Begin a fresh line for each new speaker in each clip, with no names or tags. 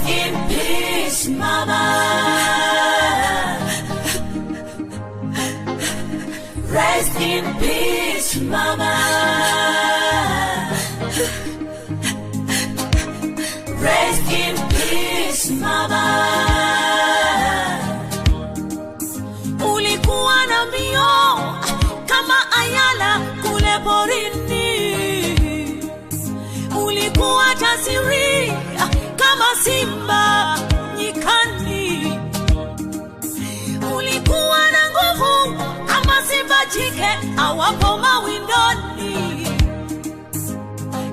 Rest in peace, mama. Rest in peace, mama. Rest in peace, mama. Ulikuwa na mbio kama ayala kule porini, ulikuwa jasiri kama simba nyikani, ulikuwa na nguvu kama simba jike awapo mawindoni.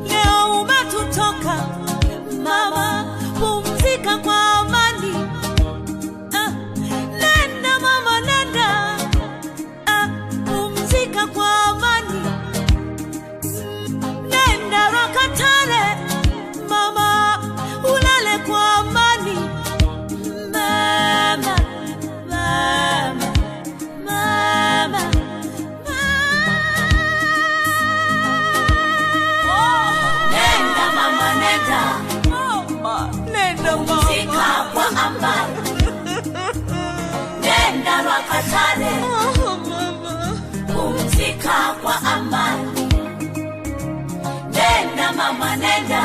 Leo umetutoka mama, pumzika kwa amani. Ah, nenda mama, nenda. Ah, pumzika kwa amani. Nenda Rakatare mama, ulale kwa amani. Mama, mama, mama, mama. Nenda mama, nenda.
Mama, nenda
Pumzika
mama.
kwa amani. Nenda Rakatare,
Oh, mama.
pumzika kwa amani. Nenda mama, nenda,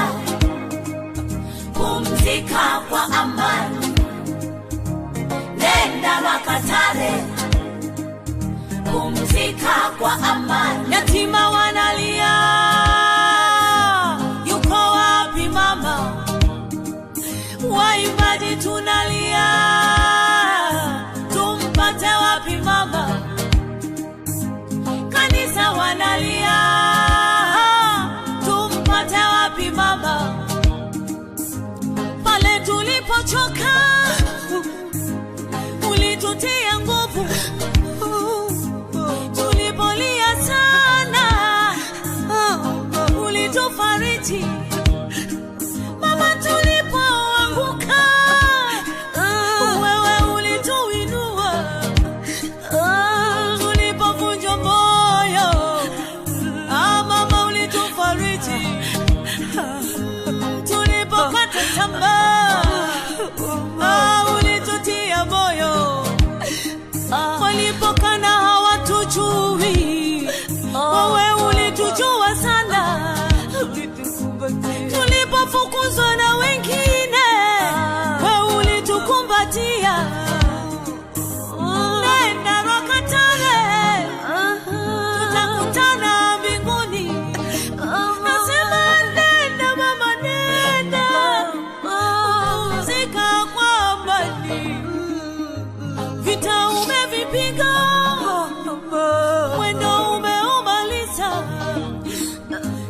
pumzika kwa amani. Nenda Makatare, pumzika kwa amani. Yatima wanalia, yuko wapi mama? Waimbaji tunalia, tumpate wapi mama? Kanisa wanalia, tumpate wapi mama? Pale tulipochoka ulitutia nguvu, tulipolia sana ulitufariji mama, tulipoanguka wewe ulituinua, tulipovunjwa moyo ah, mama ulitufariji, tulipokata tamaa ah, ulitutia moyo, walipokana hawatujui, wewe ulitujua sana, tulipofukuzwa na wengine, wewe ulitukumbatia. Nenda Rakatare, tutakutana mbinguni. Nasema nenda mama, nenda, pumzika kwa amani. Vita umevipiga, mwendo umeumaliza,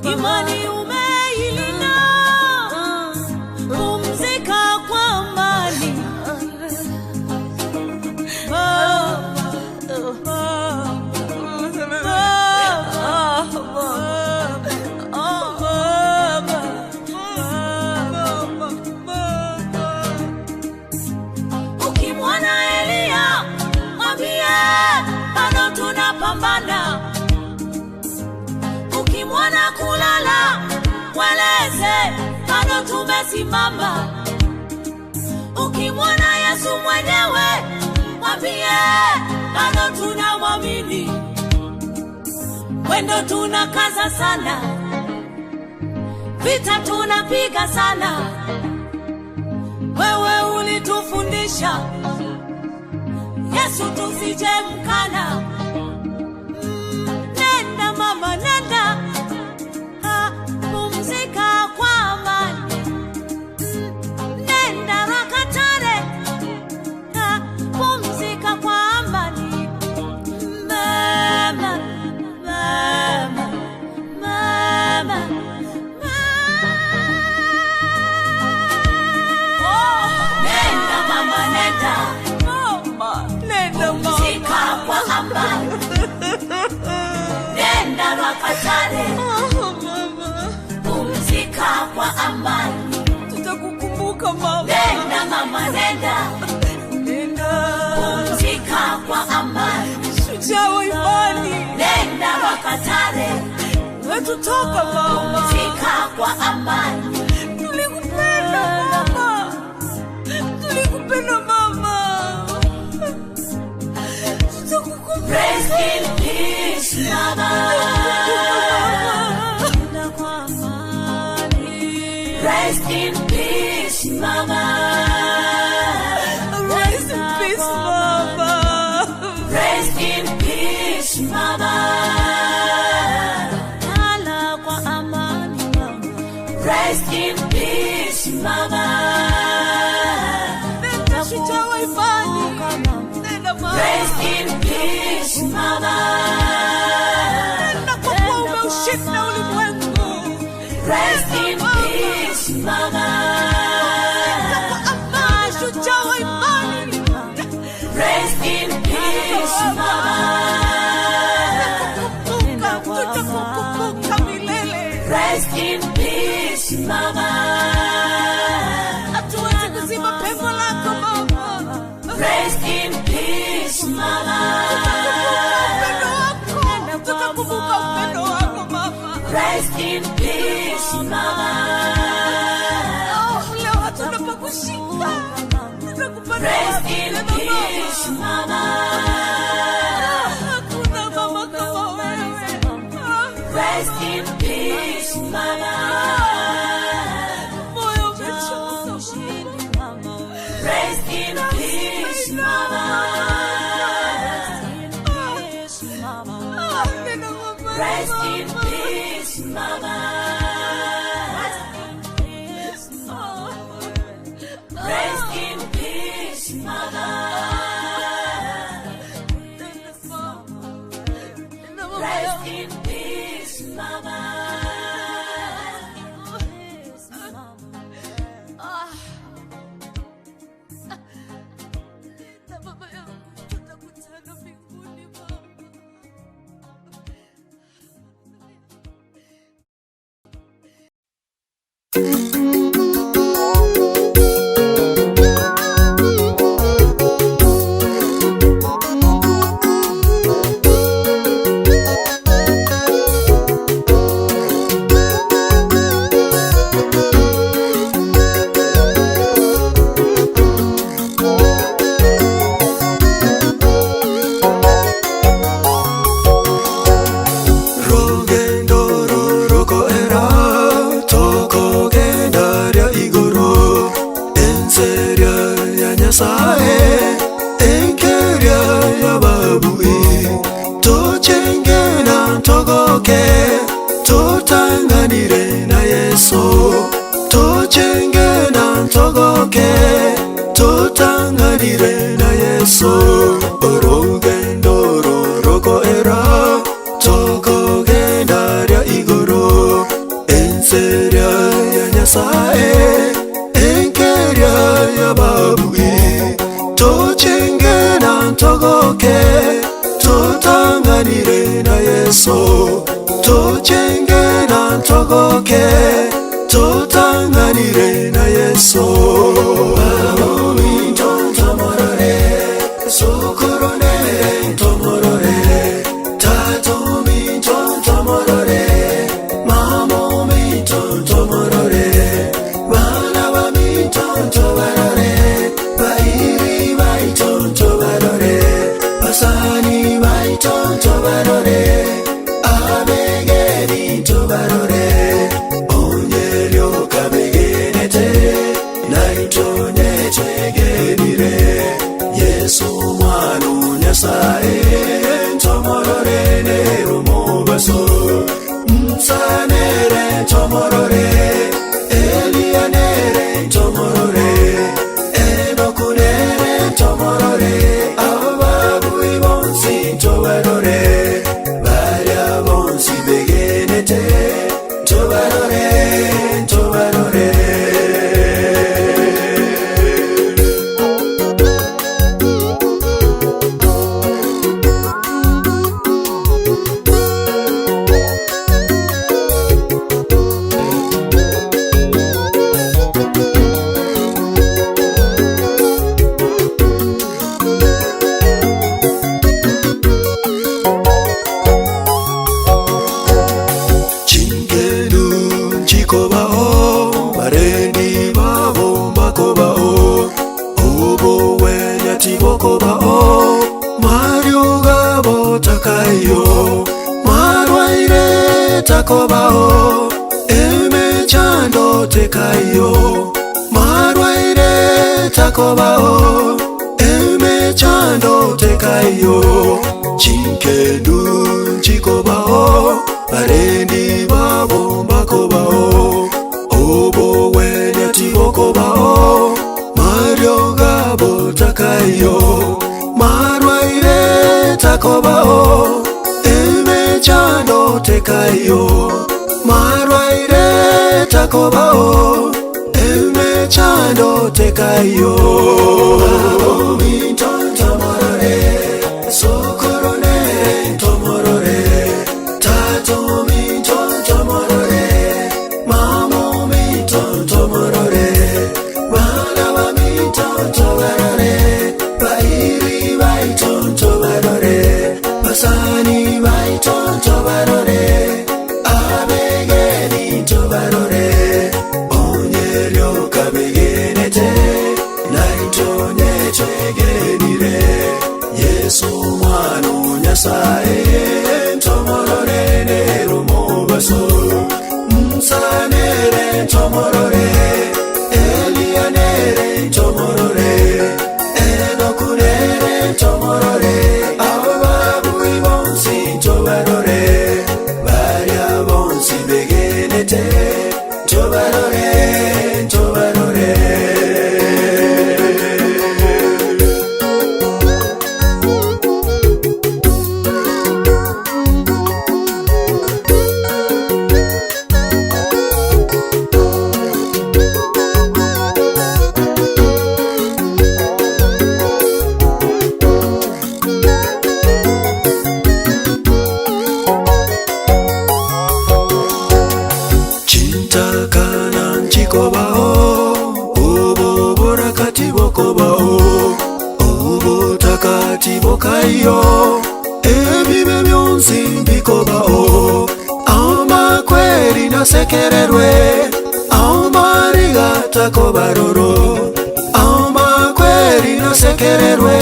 imani umeilinda, pumzika kwa amani. Ukimwona Eliya mwambie bado tunapambana. Ukimwona kulala mweleze bado tumesimama. Ukimwona Yesu mwenyewe mwambie bado tunamwamini. Mwendo tunakaza sana, vita tunapiga sana. Wewe ulitufundisha Yesu tusije mkana. Nenda mama, nenda, ah, pumzika kwa amani. Nenda Rakatare, ah, pumzika kwa amani. Mama, mama, mama, mama. Nenda mama, nenda,
Mama, nenda
pumzika
mama.
kwa amani. Nenda Rakatare,
Oh, mama.
pumzika kwa amani.
Tutakukumbuka mama.
Nenda mama, nenda,
Nenda.
pumzika kwa amani.
Shujaa wa imani.
Nenda Rakatare,
Wetutoka mama.
pumzika kwa amani.
Tulikupenda mama.
Rest in peace, mama.
Rest in peace, mama.
Rest in peace, mama. Lala kwa amani, mama. Rest in peace, mama.
Nenda shujaa wa imani. Nenda mama.
Rest in peace, mama.
Nenda kwa kuwa umeushinda ulimwengu.
Rest
Nenda
in
mama.
peace, mama.
Nenda kwa amani, shujaa wa imani.
Rest in peace, mama.
Tutakukumbuka, tutakukumbuka milele.
Rest in peace, mama.
Hatuwezi kuziba pengo lako mama.
Rest in peace, mama.
Tutakumbuka upendo wako, tutakumbuka upendo wako mama.
Rest in peace, mama.
Oh, leo hatuna pa kushika. Tutakupata
Rest
wapi
in
tena
peace,
mama?
mama.
Hakuna mama kama wewe. Ah,
Rest in peace, mama.
Moyo umechoka mama.
Rest in peace, mama.
Ah, nenda mama.
Rest in peace, mama. Rest in peace, mama.
Nenda mama. Nenda mama
Rest
yangu.
in peace, mama.
Ah. Nenda mama yangu, tutakutana mbinguni mama.
Rugendo rorokoera tokogenda rya igoro enseria ya Nyasaye enkeria ya babui tochenge na togoke totanganire na Yesu tochenge na togoke totanganire na Yesu orugendo rorokoera tokogenda rya igoro enseria ya Nyasaye enkeria ya babui tochenge na togoke totanganire na Yesu tochenge na togoke totanganire na Yesu Babomintontomorore sokoronere ntomorore tatomintontomorore mamomintontomorore bana bamintontobarore bairi baitontobarore basani baitontobarore abegenintobarore onyeryokabegene naitonyetegenire Yesu mwana Nyasaye ntomorore nerumobaso nsanere ntomorore Elianere ntomorore Enokunere ntomorore ababui bonsi ntobarore baria bonsi begenete ntobarore ntobarore. tekaiyo, marwaire takobao, emechando tekaiyo, chinkendu nchikobao, barendi babo mbakobao, obogwenia tibokobao, mario gabo takaiyo, marwaire takobao, emechando tekaiyo, marwaire takobao, emechando tekaiyo. Omintontomorore, sokoronere ntomorore, tato mintontomorore, mamo mintontomorore, bana bamintontobarore, bairi baitontobarore, basani baitontobarore, abegeni ntobarore, onyerio kabegenete, naitonyetegenire, Yesu mwana Nyasaye, ntomorore nerumobaso, nsanere ntomorore, Elianere ntomorore, Enokunere ntomorore, abo babui bonsi ntobarore, baria bonsi begenete, ntobarore, ntobarore. Chintakana nchikobao, oboborakati bokobao, obotakati bokaiyo, ebibe byonsi mbikobao, amakweri nasekererwe, amarigatakobaroro, amakweri nasekererwe,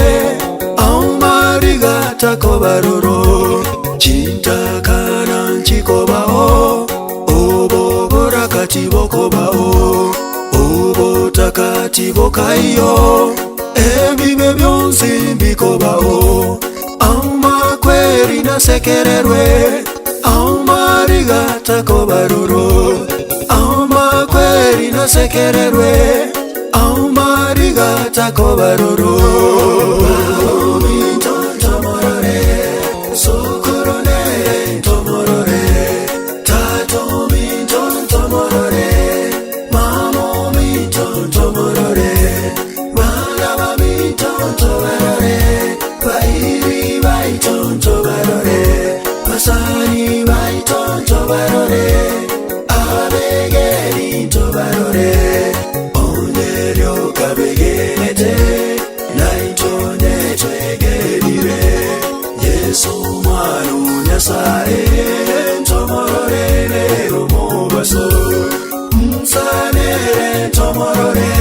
amarigatakobaroro, chintakana nchikobao, oboborakati bokobao, obotakati bokaiyo, ebibe byonsi mbikobao, amakweri nasekererwe, amarigatakobaroro, amakweri nasekererwe, amarigatakobaroro. Omintontomorore, sokoronere ntomorore, tato mintontomorore, mamo mintontomorore, bana bamintontobarore, bairi baitontobarore, basani baitontobarore, abegeni ntobarore, onyerio kabegenete, naitonyetegenire, Yesu mwana Nyasaye, ntomorore nerumobaso, nsanere ntomorore,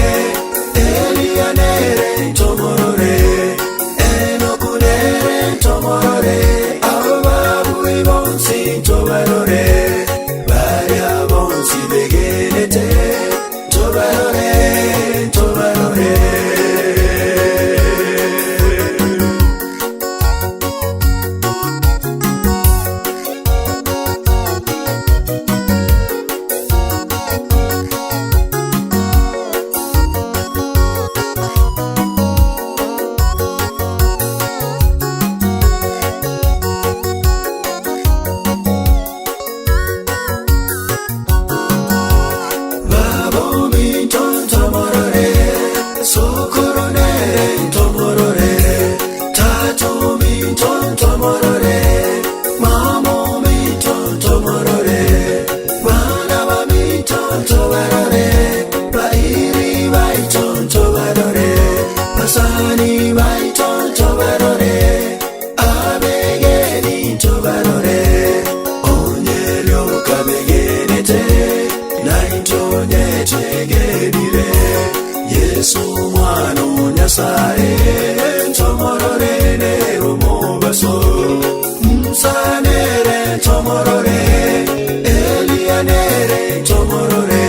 Elianere ntomorore, Enokunere ntomorore, abo babui bonsi ntobarore, baria bonsi begenete, ntobarore, ntobarore. Babo mintontomorore, sokoronere ntomorore, tato mintontomorore, mamo mintontomorore, bana bamintontobarore, bairi baitontobarore, basani baitontobarore, abegeni ntobarore, onyerio kabegenete, naitonyetegenire, Yesu mwana Nyasaye, ntomorore nerumobaso, nsanere ntomorore, Elianere ntomorore,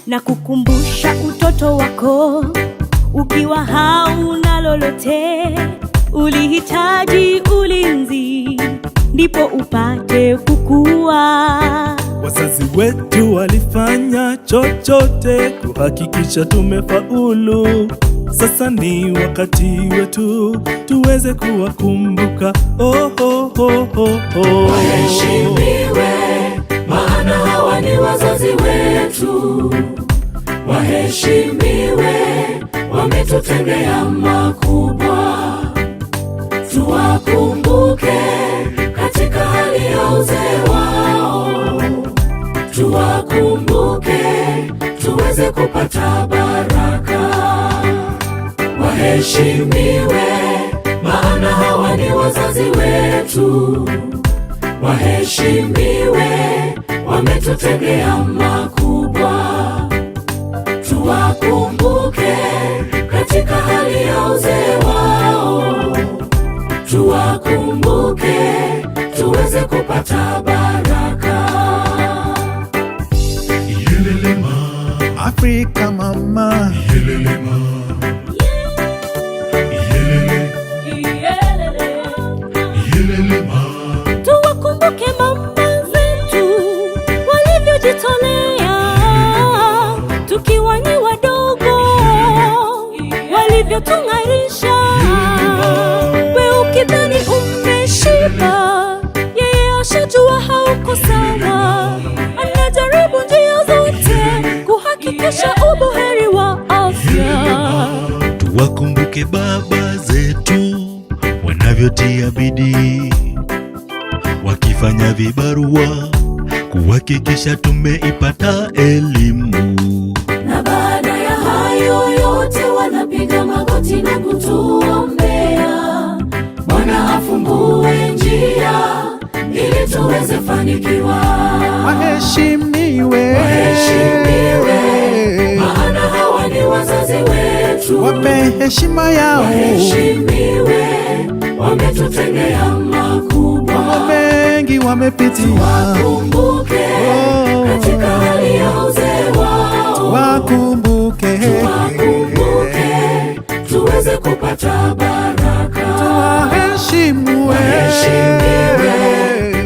Na kukumbusha utoto wako ukiwa hauna lolote, ulihitaji ulinzi ndipo upate kukua.
Wazazi wetu walifanya chochote kuhakikisha tumefaulu. Sasa ni wakati wetu tuweze kuwakumbuka. Oh, oh, oh, oh, oh.
Waheshimiwe, maana hawa ni wazazi wetu. Waheshimiwe, wametutendea makubwa. Tuwakumbuke katika hali ya uzee wao, tuwakumbuke tuweze kupata baraka. Waheshimiwe, maana hawa ni wazazi wetu. Waheshimiwe, wametutendea makubwa. Tuwakumbuke katika hali ya uzee wao, tuwakumbuke tuweze kupata baraka.
Afrika mama,
Tuwakumbuke mama zetu walivyojitolea tukiwa ni wadogo, walivyotung'arisha. We ukidhani umeshiba, yeye ashajua hauko sawa. Anajaribu njia zote kuhakikisha ubuheri wa afya.
Tuwakumbuke baba zetu wanavyotia bidii, wakifanya vibarua kuhakikisha tumeipata elimu.
Na baada ya hayo yote wanapiga magoti na kutuombea, Bwana afungue njia ili tuweze fanikiwa.
waheshimiwe,
Waheshimiwe, maana hawa ni wazazi wetu.
wape heshima yao,
Waheshimiwe, wametutendea makubwa.
mambo mengi wamepitia,
Kumbuke katika hali ya uzee wao,
wakumbuke,
wakumbuke tuweze kupata baraka.
waheshimu,
Waheshimiwe,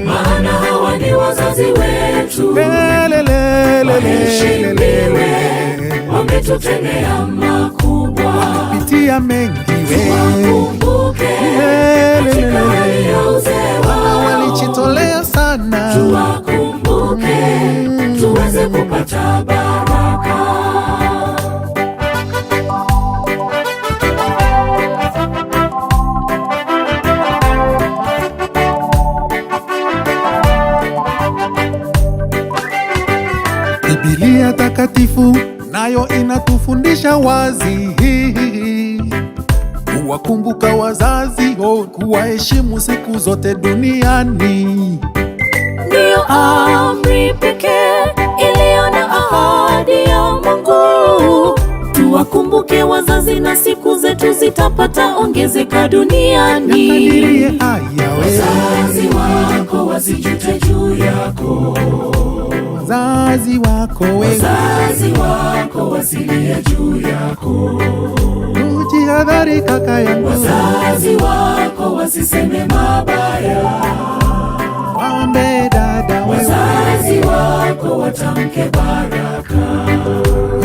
maana hawa ni wazazi wetu. Waheshimiwe, wametutendea makubwa.
pitia mengi we,
Wakumbuke katika hali ya uzee wao,
walijitolea sana,
tuwakumbuke tuweze kupata baraka.
Biblia takatifu nayo inatufundisha wazi kuwakumbuka wazazi, oh, kuwaheshimu siku zote duniani.
Ndiyo amri pekee iliyo na ahadi ya Mungu. Tuwakumbuke wazazi na siku zetu zitapata ongezeka duniani.
Yakadirie haya we,
Wazazi wako wasijute juu yako,
wazazi wako we,
wazazi wako wasilie juu yako,
ujihadhari kaka yangu,
wazazi wako wasiseme mabaya,
waombe dada we,
wazazi wako watamke baraka,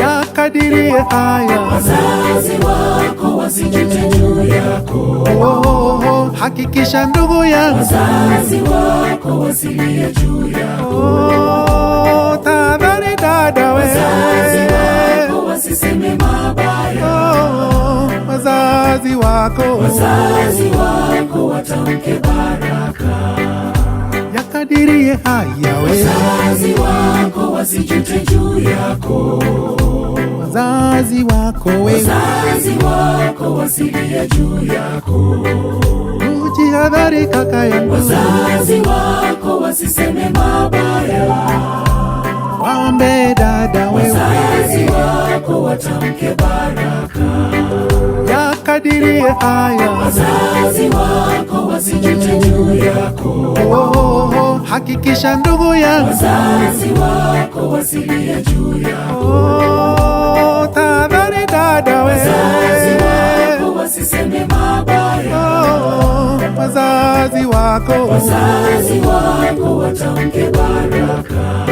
yakadirie haya
wazazi wako wasijute juu yako,
oh, oh, oh, hakikisha ndugu yangu
wazazi wako wasilie juu yako,
oh, tahadhari dada we,
wazazi wako wasiseme mabaya,
oh, wazazi wako
wazazi wako watamke baraka.
yakadirie haya we,
Wazazi wako wasijute juu yako,
wazazi wako we,
wazazi wako wasilie juu yako,
ujihadhari kaka yangu,
wazazi wako wasiseme mabaya,
waombe dada we,
wazazi wako watamke baraka.
yakadirie Yakadirie haya
Wazazi wako wasijute juu yako.
oh, oh, oh. Hakikisha ndugu yangu
Wazazi wako wasilie juu yako.
oh, tahadhari dada we
Wazazi wako wasiseme mabaya.
oh, wazazi wako
Wazazi wako watamke baraka.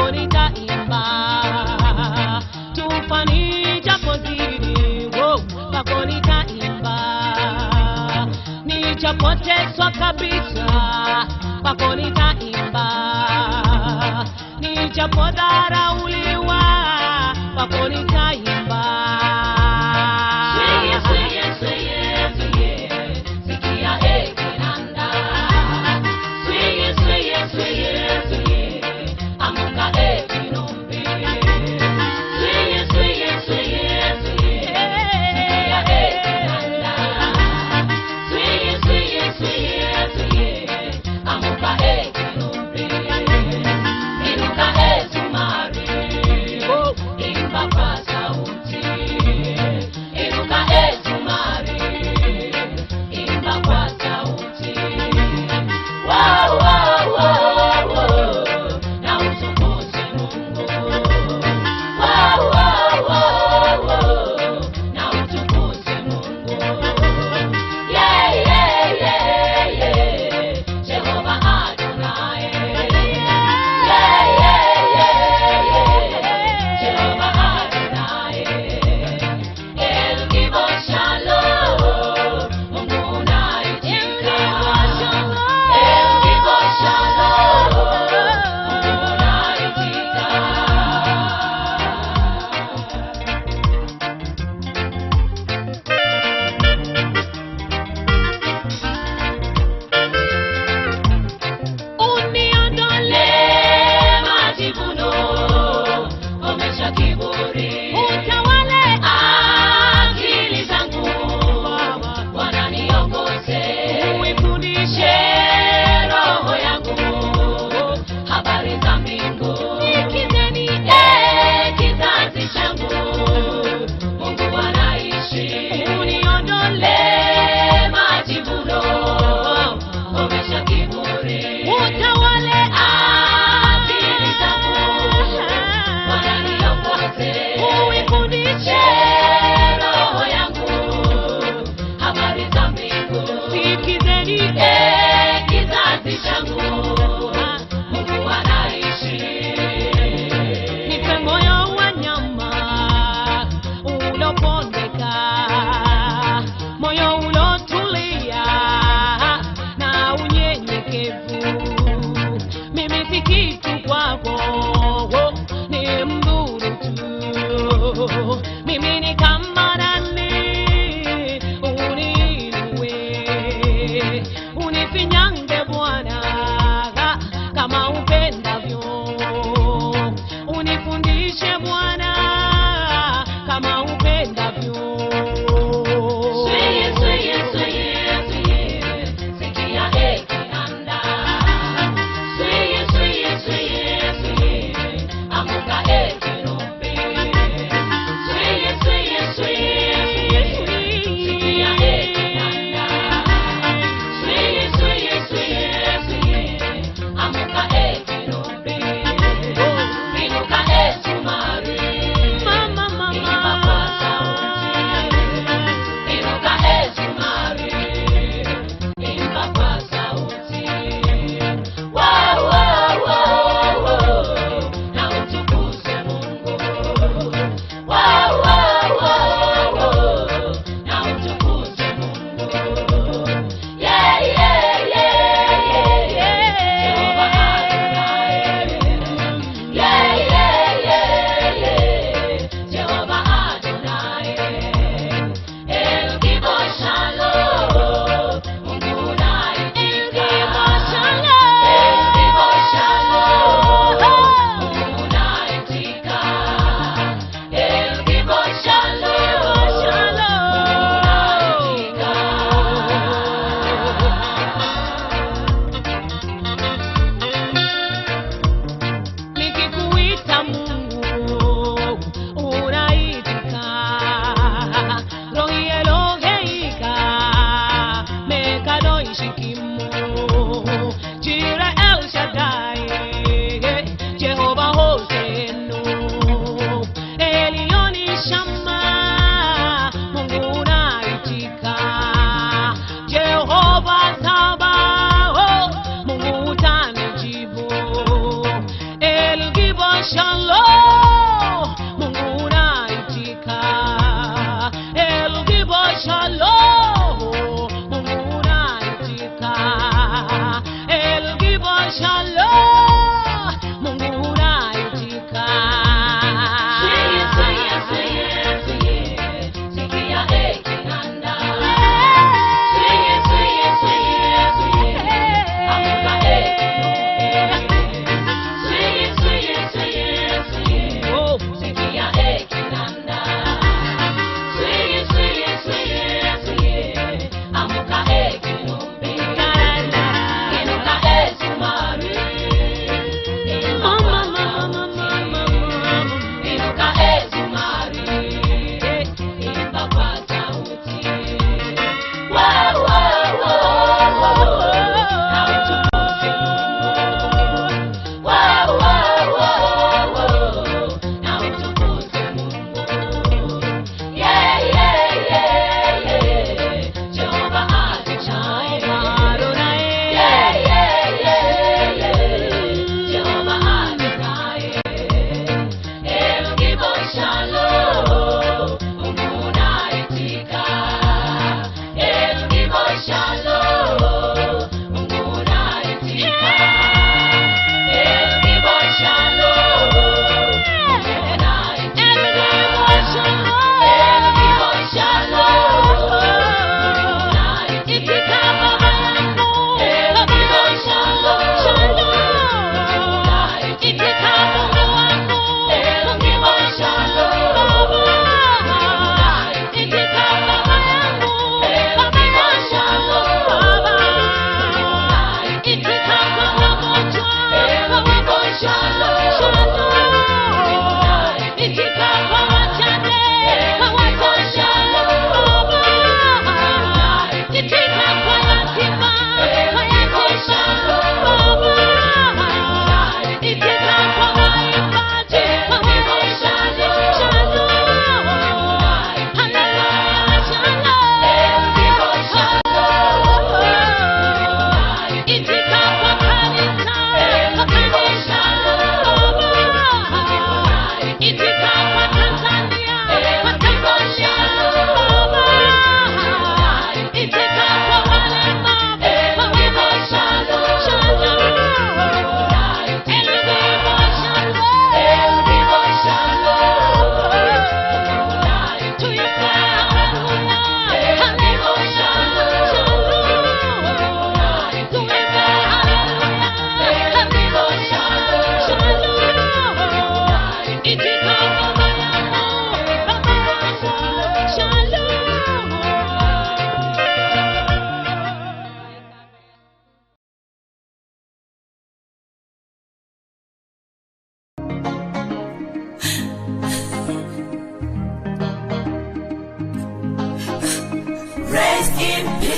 kwako nitaimba. Tufani japozidi, oh, kwako nitaimba. Nijapoteswa kabisa, kwako nitaimba. Nijapodharauliwa, kwako nitaimba. Sweye, sweye, sweye, sweye, sikia eh kinanda. Sweye, sweye, sweye, sweye, amuka eh kinombe. Sweye, sweye, sweye, sweye, sikia eh kinanda. Sweye, sweye, sweye, sweye, amuka eh kinombe. Inuka eh zumari, oh, imba kwa sauti.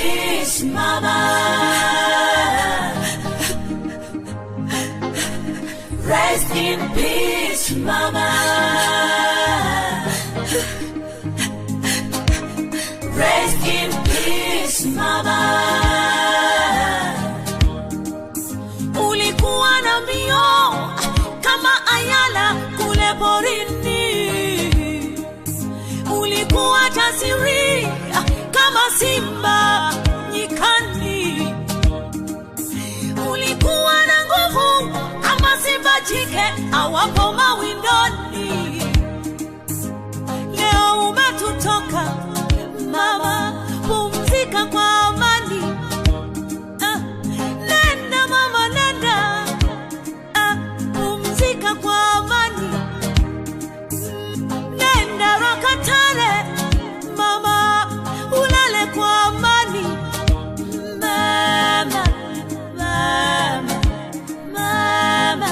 peace, mama. Rest in peace, mama. Rest in peace, mama. Ulikuwa na mbio kama ayala kule porini, ulikuwa jasiri kama simba nyikani, ulikuwa na nguvu kama simba jike awapo mawindoni. Leo umetutoka mama, pumzika kwa amani. Ah, nenda mama, nenda. Ah, pumzika kwa amani. Nenda Rakatare mama, ulale kwa amani. Mama, mama, mama, mama.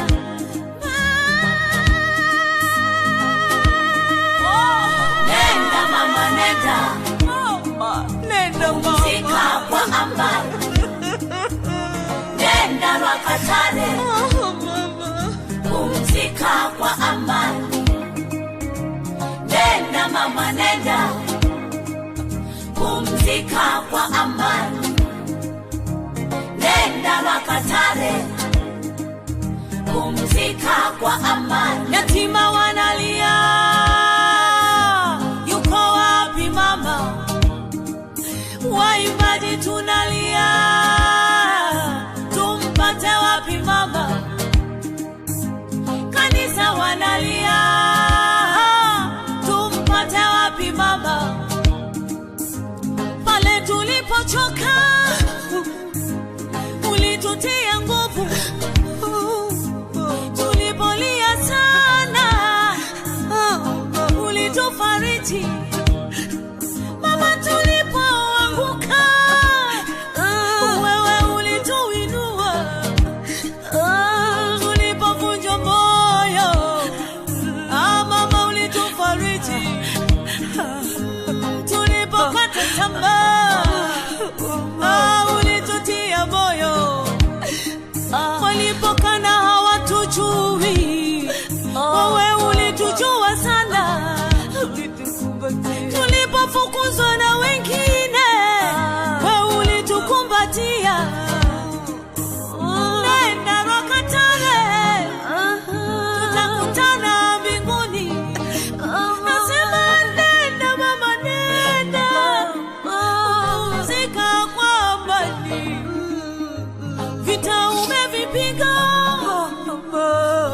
Nenda mama, nenda.
Mama, nenda mama.
Pumzika kwa amani. Nenda Rakatare,
Oh, mama.
pumzika kwa amani. Nenda mama, nenda, pumzika kwa amani. Nenda Makatare, pumzika kwa amani. Yatima wanalia, yuko wapi mama? Waimbaji tunalia, tumpate wapi mama? Kanisa wanalia, tumpate wapi mama? Pale tulipochoka ulitutia nguvu, tulipolia sana ulitufariji mama, tulipoanguka wewe ulituinua, tulipovunjwa moyo ah, mama ulitufariji, tulipokata tamaa ah, ulitutia moyo, walipokana hawatujui, wewe ulitujua sana, tulipofukuzwa na wengine, wewe ulitukumbatia. Nenda Rakatare, tutakutana mbinguni. Nasema nenda mama, nenda, pumzika kwa amani. Vita umevipiga,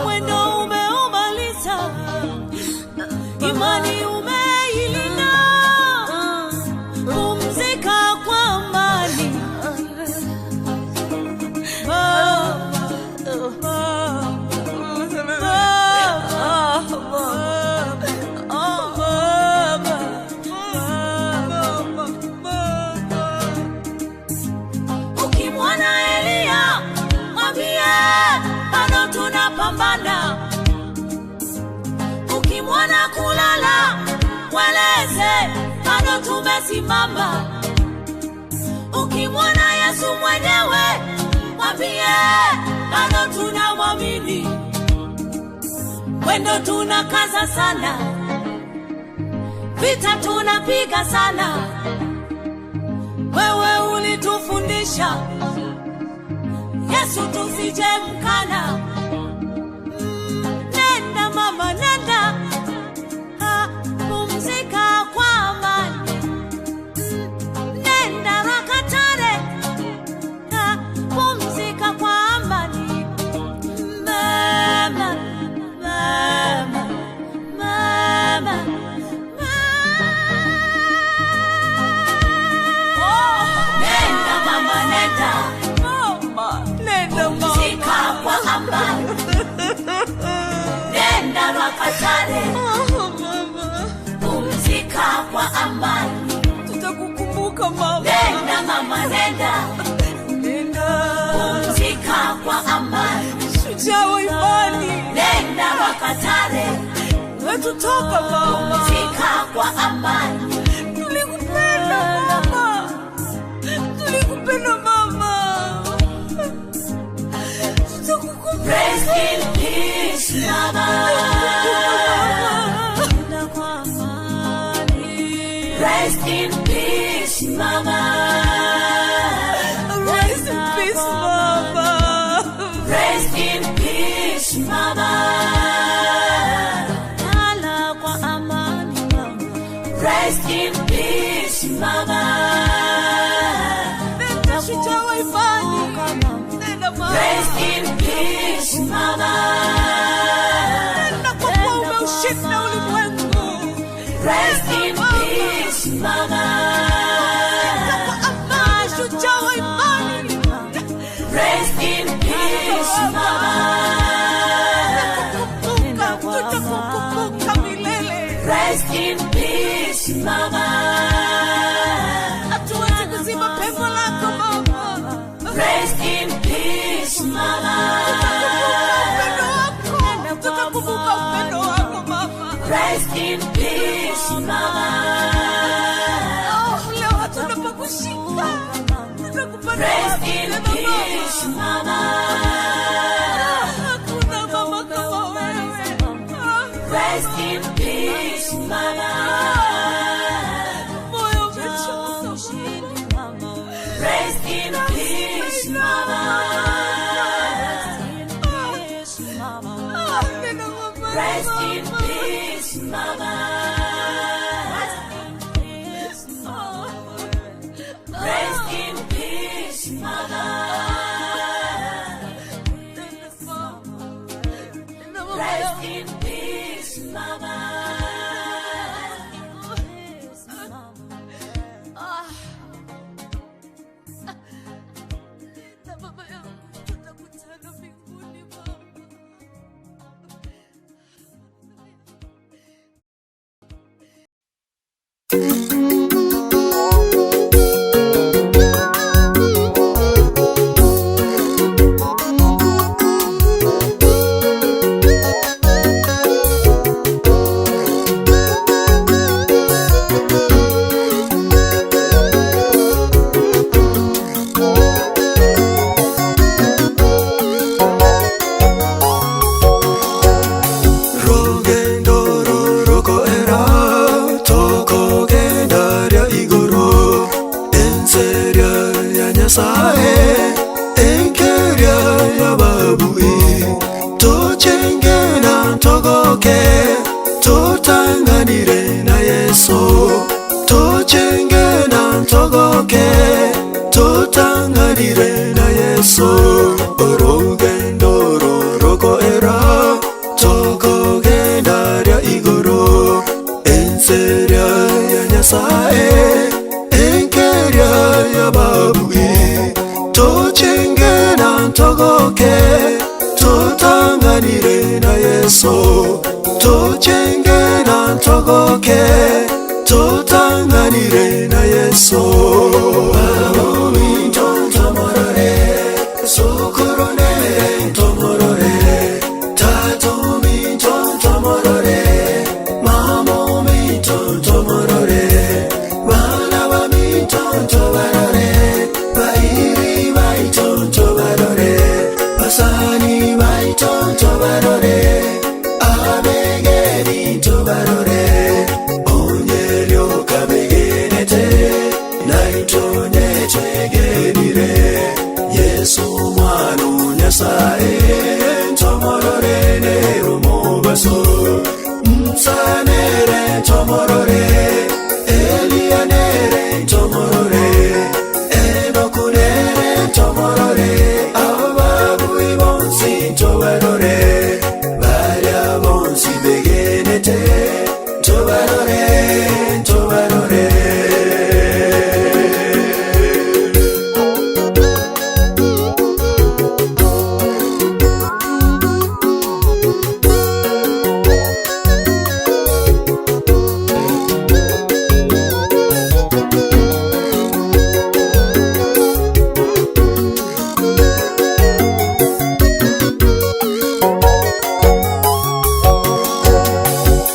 mwendo umeumaliza, imani umeilinda, pumzika kwa amani. Ukimwona Eliya mwambie bado tunapambana. Ukimwona kulala mweleze bado tumesimama. Ukimwona Yesu mwenyewe mwambie bado tunamwamini. Mwendo tunakaza sana, vita tunapiga sana. Wewe ulitufundisha Yesu tusije mkana. Nenda mama, nenda, ah, pumzika kwa amani. Nenda Rakatare, ah, pumzika kwa amani. Mama, mama, mama, mama. Nenda mama, nenda,
Mama, nenda mama.
pumzika kwa amani. Nenda Rakatare,
Oh, mama.
pumzika kwa amani.
Tutakukumbuka mama.
Nenda mama, nenda,
Nenda.
pumzika kwa amani.
Shujaa wa imani.
Nenda Makatare,
Wetutoka mama.
pumzika kwa amani.
Tulikupenda mama.
mama. Nenda kwa amani. Rest in peace, mama.
Rest in peace, mama.
Rest in peace, mama. Lala kwa amani, mama. Rest in peace, mama.
Nenda shujaa wa imani. Nenda mama.
Rest in peace, mama.
Nenda kwa kuwa umeushinda ulimwengu.
Rest in peace, mama.
Nenda kwa amani, shujaa wa imani.
Rest in peace, mama.
Tutakukumbuka, tutakukumbuka milele.
Rest in peace, mama.
Hatuwezi kuziba pengo lako mama.
Rest in peace, mama.
Upendo wako, tutakumbuka upendo wako mama.
Rest in peace, mama.
Oh, leo hatuna pa kushika. Tutakupata
Rest
wapi
in
tena
peace,
mama?
mama.
Hakuna mama kama wewe. Ah,
Rest in peace, mama.
Moyo umechoka mama.
Rest in peace, mama.
Ah, nenda kwa amani,
Rest in
mama.
peace, mama. Rest in peace, mama.
Nenda mama. Nenda mama
Rest
yangu.
in peace, mama.
Ah. Nenda mama yangu, tutakutana mbinguni mama.
Rugendo rorokoera tokogenda rya igoro enseria ya Nyasaye enkeria ya babui tochengena togoke totanganire na Yesu tochengena togoke totanganire na Yesu orugendo rorokoera tokogenda rya igoro enseria ya Nyasaye enkeria ya babui tochengena togoke totanganire na Yesu tochengena togoke totanganire na Yesu Babomintontomorore sokoronere tomorore tatomintontomorore mamomintontomorore bana bamintontobarore bairi baitontobarore basani baitontobarore abegerintobarore onyeryokabegenete naitonyetegerire Yesu mwana Nyasaye ntomorore nerumobaso msanere ntomorore Elianere ntomorore Enokunere ntomorore ababui bonsi ntobarore baria bonsi begenete ntobarore ntobarore.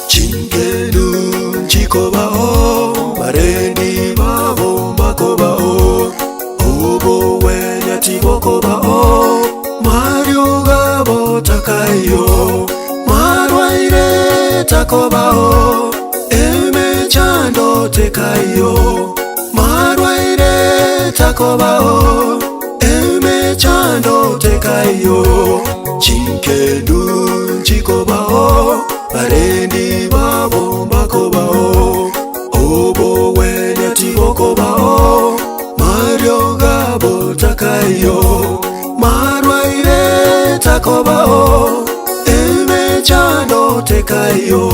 Chinkelu chikobao barendi babo makobao obo wenya tibokobao Mario gabo takayo. takobao, emechando tekaiyo. Marwaire takobao, emechando tekaiyo. Chinkendu nchikobao, barendi babo mbakobao. Obogwenia tibokobao, mario gabo takaiyo. Marwaire takobao, emechando tekaiyo.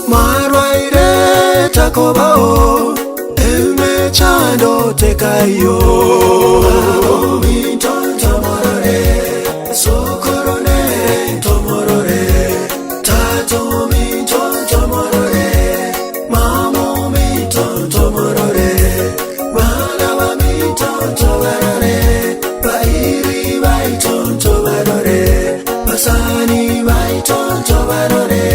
Marwaire takobao, emechando tekaiyo. Omintontomorore, sokoronere ntomorore, tato mintontomorore, mamo mintontomorore, bana bamintontobarore, bairi baitontobarore, basani baitontobarore,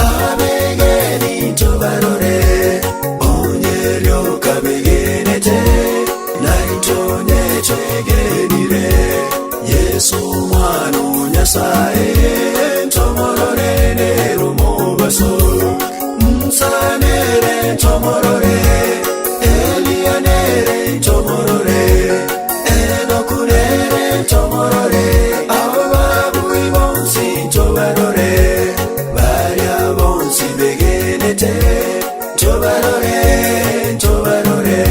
abegeni ntobarore, onyerio kabegenete, naitonye twegenire, Yesu mwana o Nyasaye, ntomorore nerumobaso, nsanere ntomorore, Eliya nere ntomorore, Enoku nere ntomorore, abo babui bonsi ntobarore, baria bonsi begenete, ntobarore, ntobarore.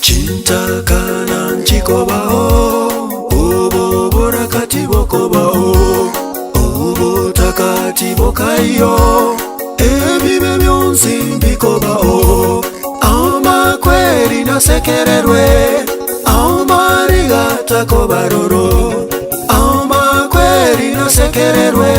Chintakana nchikobao, oboborakati bokobao, obotakati bokaiyo, ebibe byonsi mbikobao, amakweri nasekererwe, amariga takobaroro, amakweri nasekererwe,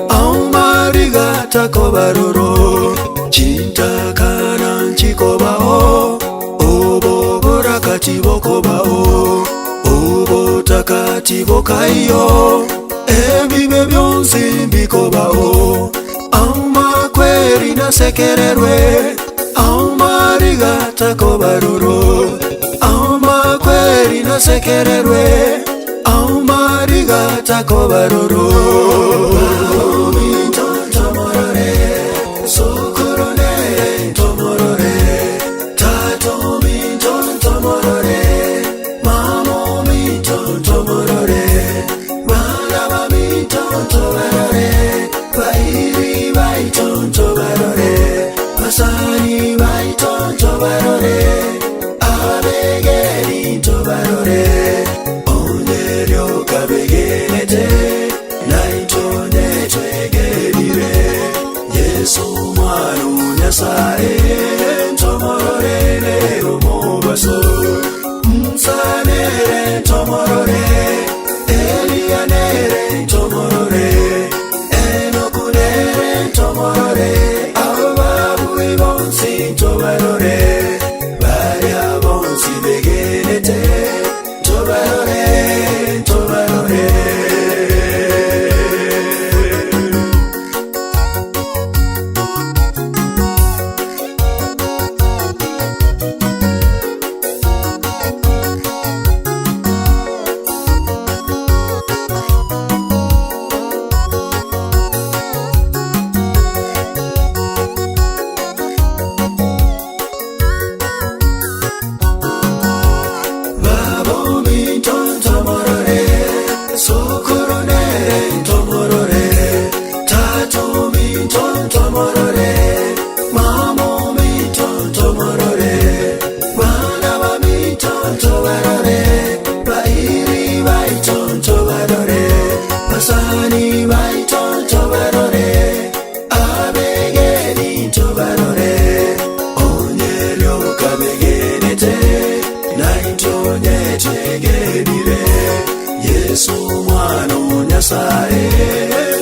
amariga takobaroro, chintakana nchikobao, oboborakati bokobao, obotakati bokaiyo, ebibe byonsi mbikobao, amakweri nasekererwe, amariga takobaroro, amakweri nasekererwe, amariga takobaroro. Omintontomorore, sokoronere ntomorore, tato mintontomorore, mamo mintontomorore, bana bamintontobarore, bairi baitontobarore, basani baitontobarore, abegeni ntobarore, onyerio kabegenete, naitonye twegenire, Yesu mwana o Nyasaye, ntomorore nerumobaso, nsanere ntomorore, Eliya nere ntomorore, Enoku nere ntomorore, abo babui bonsi ntobarore, baria bonsi begenete, ntobarore, ntobarore. Babo mintontomorore, sokoronere ntomorore, tato mintontomorore, mamo mintontomorore, bana bamintontobarore, bairi baitontobarore, basani baitontobarore, abegeni ntobarore, onyerio kabegenete, naitonye twegenire, Yesu mwana o Nyasaye,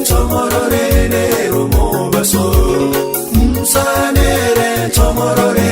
ntomorore nerumobaso, nsanere ntomorore,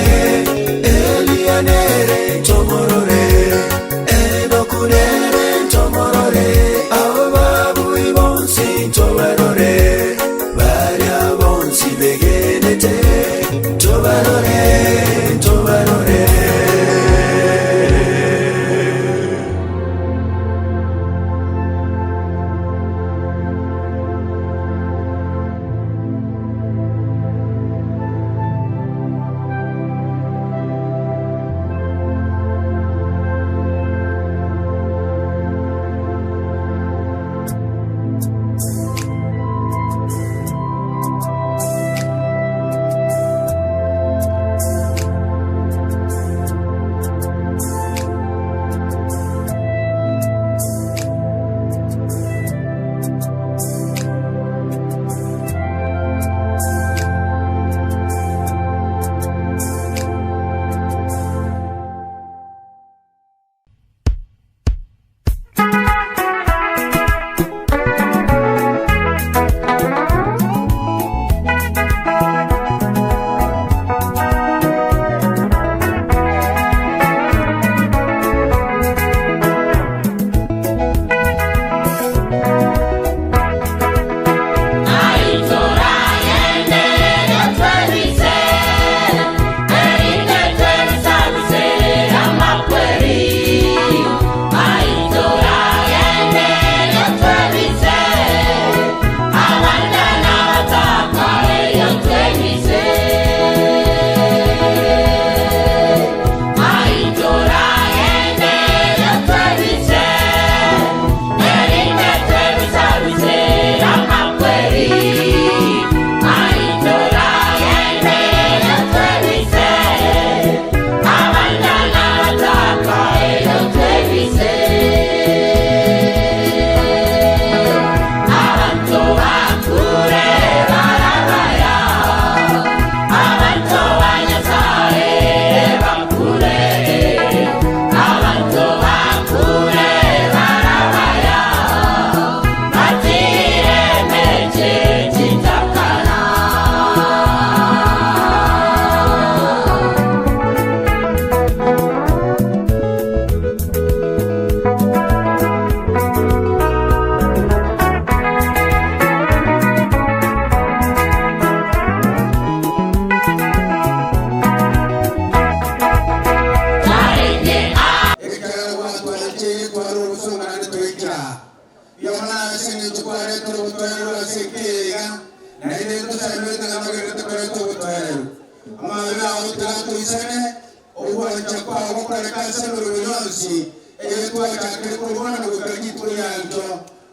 Ogwancha kwao gokoreke ase emeremo yonsi eye twachakire korwa bono goika rituko riaito.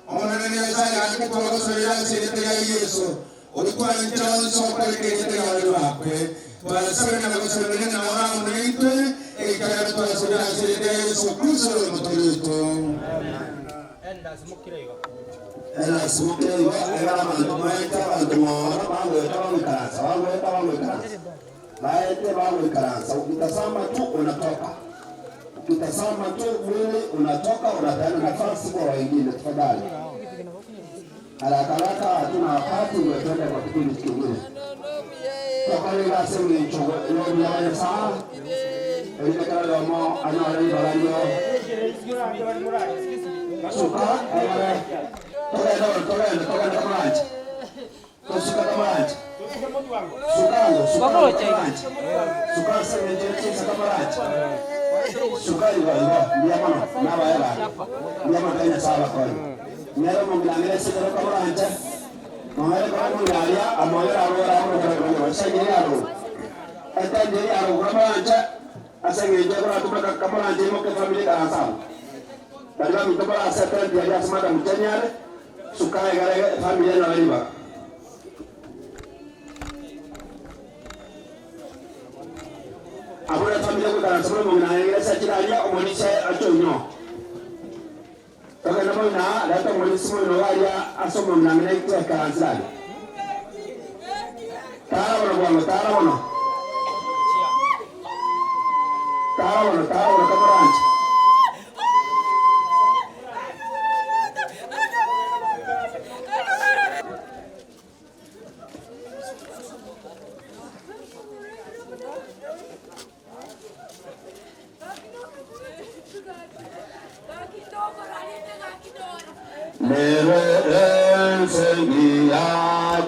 Omonene Nyasae, gaki twagosorire ase erieta ria Yeso, otwanche onsi okoreka erieta riao ribakwe. Twasabire na gosemeria ng'a ore amo naintwe, ekiagera twasabire ase erieta ria Yeso Kristo ore Omotoori oito.
Erasimoke igo, ekero abanto baete abanto mooro bagoeta bagoikaransa, bagoeta bagoikaransa, baete bagoikaransa, ukitazama tu unatoka, ukitazama tu mwili unatoka, unapeana nafasi kwa wengine. Tafadhali haraka haraka, hatuna wakati, ndio tuende kwa kipindi kingine. Tokore iga ase eng'encho y'obuya bwa Nyasae, erinde kera oyomo anyore ribaga rio Suka egere togende bono togende togende komoranche tosuka komoranche suka ango suka ango komoranche suka ase eng'encho ye chinsa komoranche suka igo igo mbuya mono nabaye gaki mbuya mono tari Nyasaye abakonye nere omong'ina ang'e esigoro komoranche nonye kore omong'ina aria amoyore aroro amorokere eseng'encho eye aroro etenti eye aroro komoranche Ase engencho ekoratumeka kamoranche imoka efamiri ekaranse amo. Baria baminto bare ase etenti aria ase Madam Jenny are, suka egere efamiri enyore ribaga. Abwo nefamiri egoikaransa buna omong'ina aye ase achire aria, omorisia ache onyoo. Togende moino aa, reta omorisia moino iga aria ase omong'ina ang'e naintwe ekaransire aria. Tara bono bwango, tara bono. Tara bono, tara bono kamoranche. Nere ense engiya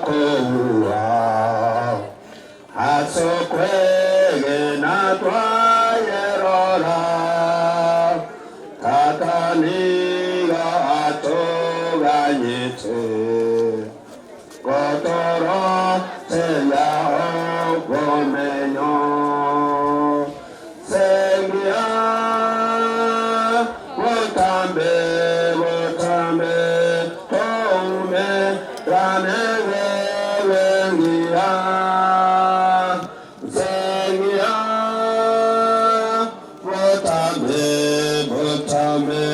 kobua, As'okwegena twayerora, Tata nigo atoganyete. Gotoroteria obomenyo, Sengia botambe botambe, Toumerane nebengia. Sengia botambe botambe,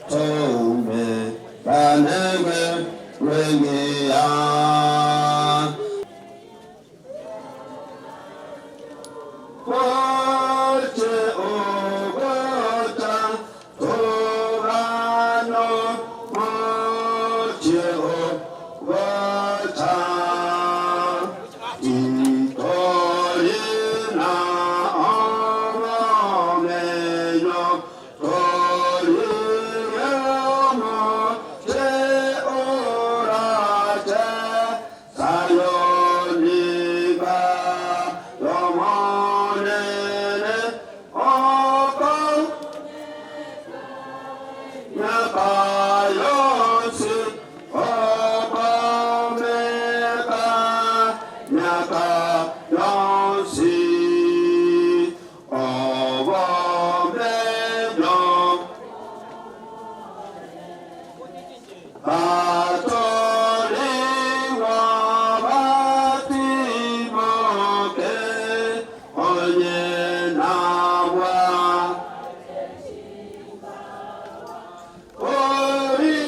Toumerane Rengea. Goche ogocha torano goche ogocha Titorina obomenyo Batorigwa batimoke onye nagwa ori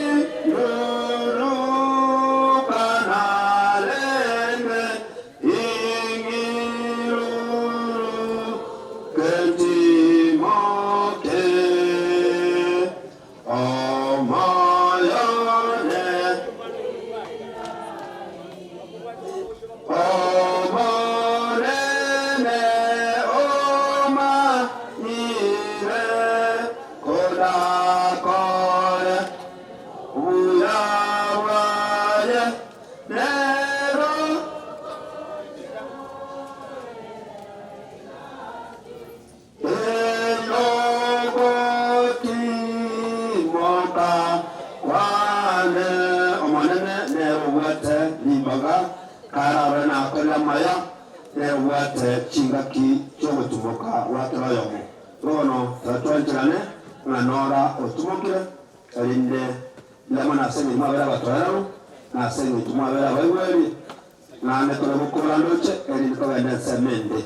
ruruka narenge ingiruru ketimoke omoyone Omonene omanyire korakore obuya bwaye nero. Ey'ogotimoka kwane Omonene nere obwate ribaga, karabe nakorire amaya, nere obwate chingaki chi'ogotuba. ogotumoka gwa kera oyomo. Bono tiga twancherane ng'a Nora otumokire, erinde mbuya mono ase engencho mwabere abatoereru, na ase engencho mwabere abaigweri, naende tore gokora ndoche, erinde togende ensemo ende.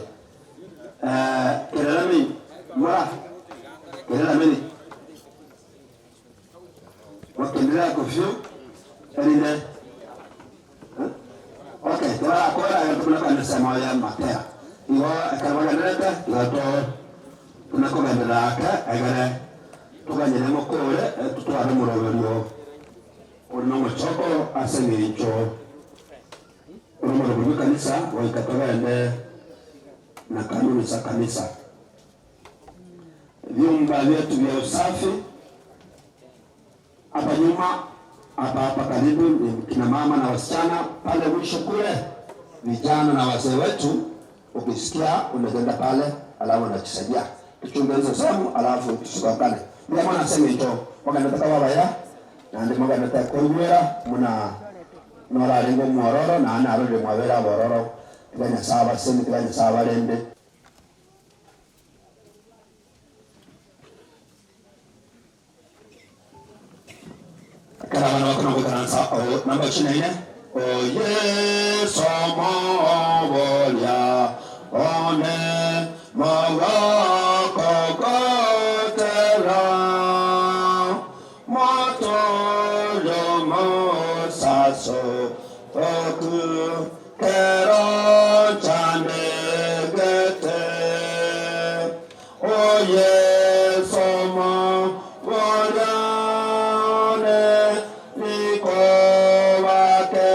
Kerera meni, mora, kerera meni. Gotindera kofio, erinde Okay, torakora egento buna kanisa moyo matera. Igo ekero bagenderete, igo to buna kogenderera ake egere toganyere mokore totware omoroberio ore nomochoko ase eng'encho ore omoroberio bw'ekanisa goika togende na kanuni za kanisa. Vyumba vyetu vya usafi hapa nyuma hapa hapa karibu ni kina mama na wasichana, pale mwisho kule vijana na wazee wetu. Ukisikia unaenda pale, alafu unajisaidia tuchunge hizo sehemu, alafu tusikokane. Ndio maana nasema ito wakanataka wabaya na ndi maganata koigwera muna norarengo mwororo na ana arore mwabera bororo tiganya saba semi tiganya saba rende. Ekero abana bakona goikaransa o namba 14, O Yeso moboria one mogoko gotera, motorio mosaso oku kero chandegete. O Yeso moboria one niko wake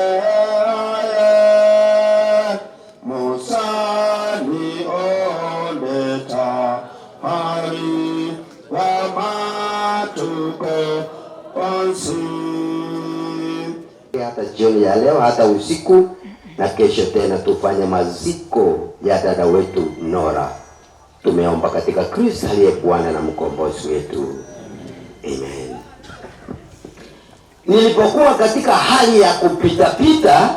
Musani oleta hari wa matuko onsi.
Hata jioni ya leo, hata usiku na kesho tena tufanye maziko ya dada wetu Nora. Tumeomba katika Kristo aliye Bwana na mkombozi wetu. Amen. Nilipokuwa katika hali ya kupitapita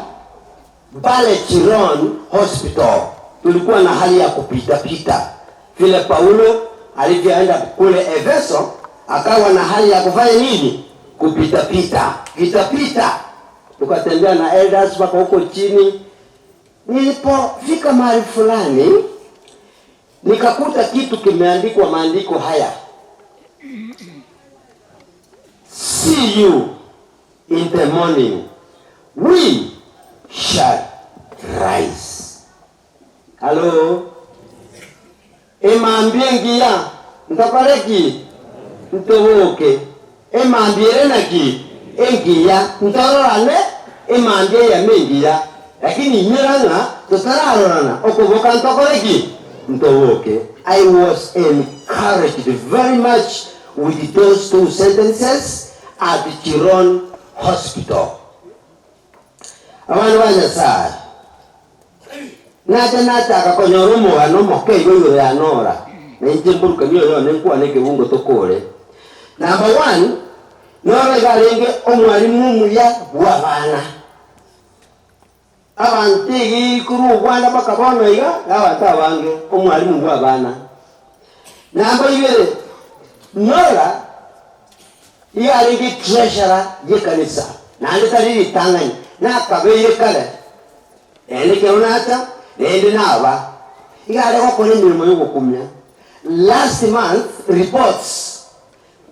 pale Chiron Hospital, tulikuwa na hali ya kupitapita vile Paulo alivyoenda kule Efeso, akawa na hali ya kufanya nini? Kupitapita pitapita. Tukatembea na elders mpaka huko chini. Nilipofika mahali fulani, nikakuta kitu kimeandikwa maandiko haya: See you in the morning, we shall rise. Halo, emambie ngiya ntokoreki ntoboke emambiere naki engiya ntororane emambie yame engiya lakini inyerang'a totararorana okoboka ntokoreki ntoboke. I was encouraged very much with those two sentences at Chiron Hospital. Abana ba Nyasaye nacha nachaka konyora omogano omoke igo igoro ya Nora na inche mburukani oyo one nkwane ekebungo tokore. Number one, Nora iga arenge omwalimu omuya bwa abana. Abanto igi korwa obwana mpaka bono iga na abanto abange omwalimu bwa abana. Namba ibere, Nora iga arenge treasurer y'ekanisa naende tari ritang'ani nakabeire kare naende ekero nacha naende naba iga are gokora emeremo y'ogokumia. Last month reports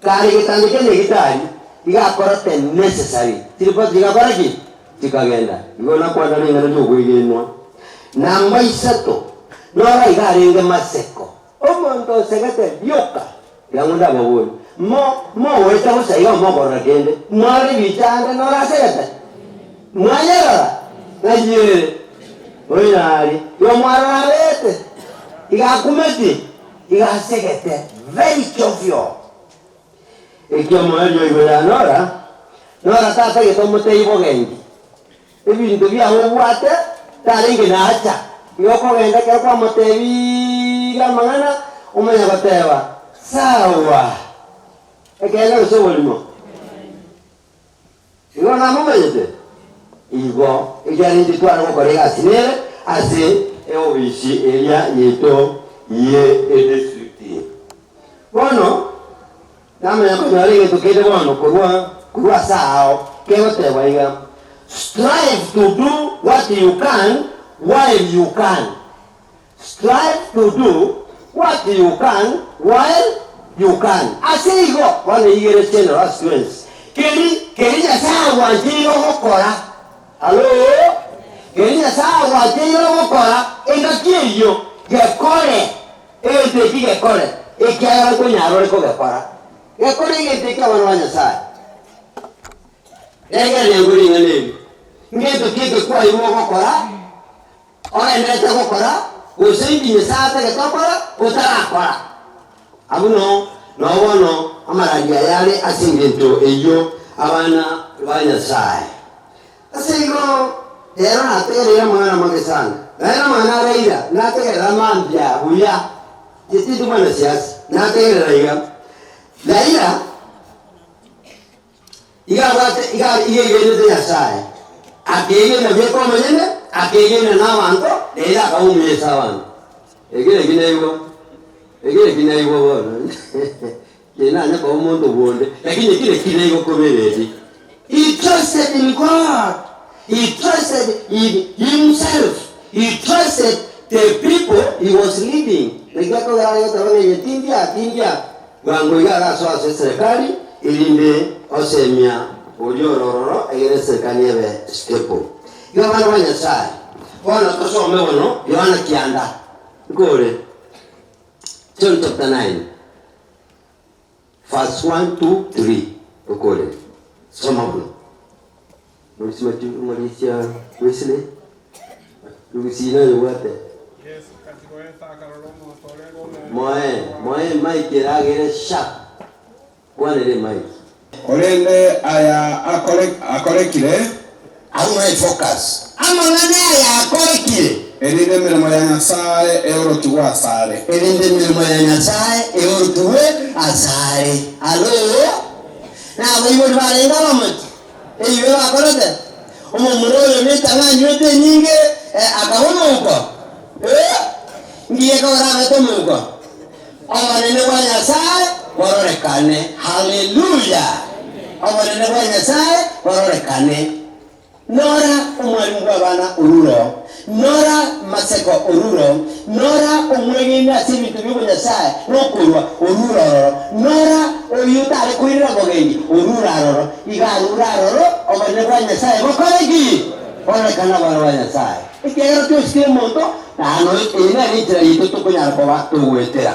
kare getanda kia nyagitari iga akorete necessary chiripoti chigakora ki? Chikagenda. Igo nakwana ring'ana ri'obwegenwa. Namba isato, Nora iga arenge maseko, omonto osegete rioka. Riang'u ndababori, mo mogoeta bosa iga mokorora kende, mwarora ebicha ande nora asegete? Mwanyerora? Ng'ai ere? Oyo aria, igo mwarora abete, iga akumeti, iga asegete, very jovial. Ekiomoerio igoro ya Nora, Nora tatagete omotebia bogenki, ebinto biago obwate tarenge nacha. Igo okogenda ekero kwamotebirie amang'ana, omanya goteba, Sawa, ekeene gose oborimo? Igo namomanyete? Igo, ekiagera intwe tware gokora egasi nere ase eofisi eria yaito. ye edistrict eye. Bono namanya konyora egento kende bono korwa korwa ase aao kegotebwa iga, Strive to do what you can while you can. Strive to do what you can while you can. Ase igo, bono eyio ere general ase twensi. Keri, keri Nyasae agwancheire ogokora, hallo, keri Nyasae agwancheire ogokora engaki eyio, gekore, egento eki gekore, ekiagera nkonyara ore kogekora. Gekore egento eki abana ba Nyasae. Rengereria ngwe ring'ana eri, Ngento ki eke kwairwe ogokora? Ogendererete gokora, gose inki Nyasae atagete okore otarakora? Abwo noo noo bono amarandia aya are ase engencho eyio abana ba Nyasae. Ase igo rero nategereire amang'ana amake sana, naende amang'ana araira nategerera mambia buya, inche tindi mwanasiasa, nategerera iga, Raila Iga abwate, iga iga egenete Nyasae, akeegena bweka omonyene, akeegena na abanto, na ere akaba omuya ase abanto. Eke naki naigwa, eke naki naigwa bono, ki nanye koba omonto bwonde, lakini eki naki naigwa korwa eredi. He trusted in God, he trusted in himself, he trusted the people he was leading. Naki akogera are goteba ng'a inye tindia, tindia. Bwango iga agasoa ase eserekari, erinde osemia oria ore ororo, egere eserekari ebe stable. Igo abana ba Nyasae, bono tosome bono Yohana kianda, nkore John chapter 9 verse 1 to 3 okore soma bono. Morisia Wesley, Rugusina oyobwate. Moe, moe emic eragere sharp. Kwanera emic.
Korende aya akorekire.
Abwo noe focus. Amang'ana aya akorekire.
Erinde emeremo ya Nyasae eorokigwe asare.
Erinde emeremo ya Nyasae eorokigwe asare. Hallo? Nabaibori barenge abamochi. Ebibe bakorete, omomura oyo netang'a anywete enyinge, akaba omouko. Ee, ngiya ekogera abete omouko. Obonene bwa Nyasae bororekane. Haleluya! Obonene bwa Nyasae bororekane. Nora omwalimu bw'abana orure oo, nora maseko orure oo, nora omwegeni ase ebinto bi'obonyasae nokorua orure ororo, nora oyio otare koirera bogenki orure aroro, iga arure aroro obonene bwa Nyasae bokore ki? Bororekane abana ba Nyasae. Ekiagera twensi kera omonto, na eye nere enchera yaito tokonyara koba togoetera.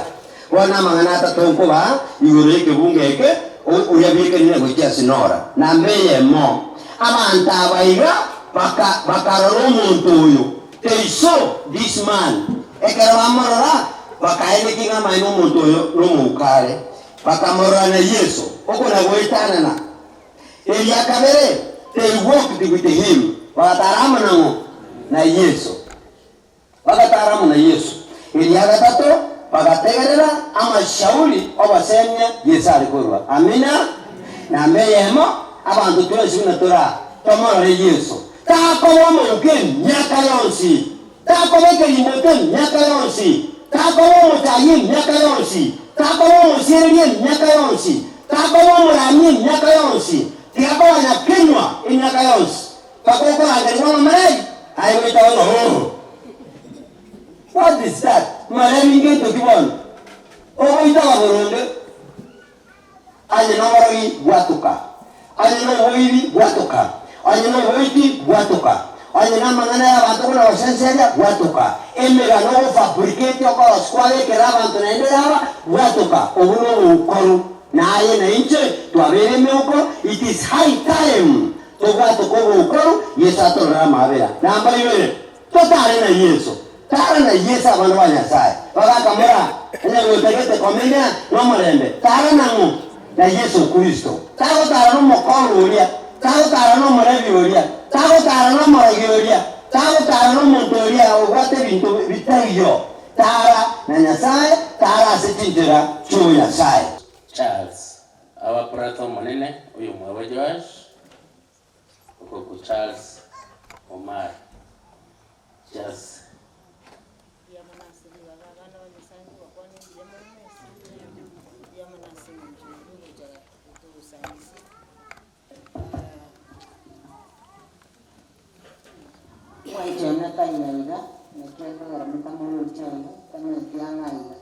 Bono amang'ana atato nkobaa igoro y'ekebungo eke, oria bwekanire gochia ase Nora. Namba eyemo, abanto aba iga baka, bakarora omonto oyo, they saw this man, ekero bamorora, bakaenekia ng'a amaene omonto oyo nomouko are. Bakamorora na Yeso, oko nagoetanana. Eria kabere, they walked with him, bagatara amo nang'o? Na Yeso. Bagatara amo na Yeso. Eria gatato bagategerera amashauri obosemia Yeso are korua. Amina. Namba eyemo, abanto twensi buna tore aa, tomorore Yeso. Takoba omouko emiaka yonsi, takoba ekerimboto emiaka yonsi, takoba omochayia emiaka yonsi, takoba omosiereria emiaka yonsi, takoba omorani emiaka yonsi, tiakoba nyakenywa emiaka yonsi. Mpaka okorangerigwa ng'a Mary, aye goika bono oh. What is that? Maremi ngento ki bono? Ogoitaba boronge, onye noborogi bwatoka, onye noboibi bwatoka, onye noboiti bwatoka, onye namang'ana y'abanto buna gosenseria bwatoka, emegano ogofabricate okorosia kwabekera abanto naende yaba bwatoka, obwo noboukoru. Naye na inche twabeire emeuko, it is high time Tobwate kobokoru, Yeso atorore amabera. Namba ibere, totare na Yeso. Tara na Yeso abana ba Nyasae bagakamora, onye gotagete komenya nomorembe, tara nang'o? Na Yeso Kristo. Tagotara nomokong'u oria, tagotara nomorebi oria, tagotara nomorogi oria, tagotara nomonto oria obwate ebinto bitaiyo. Tara na Nyasae, tara ase chinchera chi'obonyasae.
Charles. Abaprate omonene oyomwabo Joash, okorokwa Charles Omar Charles.
Mbuya mono ase ribaga abana ba Nyasae. Ekiene taiyo aiga, naki ekogera motamorochi aiga, tamanyeti ang'e aiga.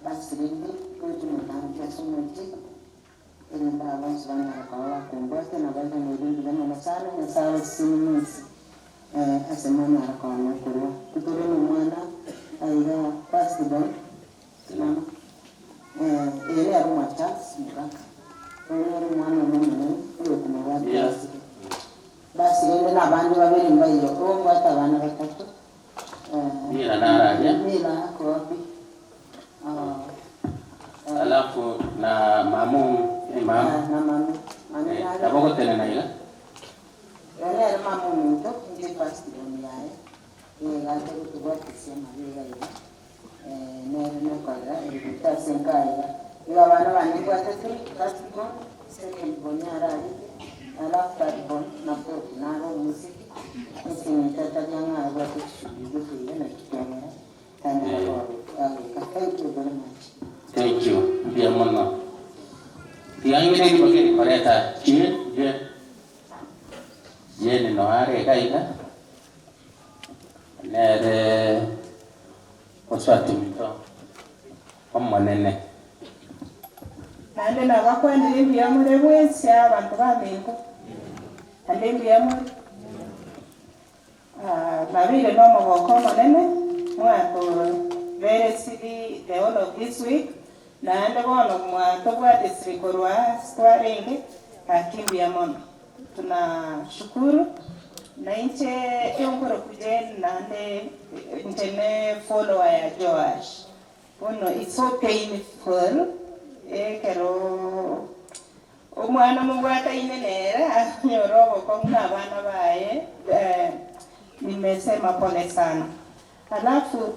Basi rende gocha omotangi ase omochie, erinde aba bonsi banyare koba bakombwatia na bairanere mbuya mono sana, Nyasae abasesenie mwensi ase mwanyara koba mokorua. Ntore nomwana aiga first born, mama, eye nere omwa Charles Mogaka, oyo nere omwana one omonene oyokomobwatia ase. Basi rende nabande babere mbaiyo, obwate abana batato,
Mira nararia.
Mira akobi.
Alafu na mamu eh, mama.
Na mami. Mami nare.
Nabo ogotenena iga.
Oyo nere mama ominto, inche first born yaye. Iga acha gotobwatisia amabega iga. Nere nokorera ebinto ase enka iga. Igo abana bane mbwate three, first born, second born ararete, alafu third born na fourth naro omoiseke, ase eng'encho atari ang'e abwate chishughuli gose iga naki kiagera tanyara goika. Thank you very much.
Thank you, mbuya mono. Tiga ng'ire ribaga eri koreta Jane, Jane, Jane noare iga iga. Nere Mosubati ominto omonene.
Naende nabakwanire mbuya more bwensi abanto baminto, naende mbuya more. Nabeire nomogoko omonene mwatoberesiri the whole of this week, naende bono mwatobwatisiri korwa ase twarenge, gaki mbuya mono. Tunashukuru, na inche enkoroku Jane naende inche ne follower ya Joash. Bono it's so painful ekero omwana mobwataine nere akonyora obokong'u na abana baye nimesema pole sana. Alafu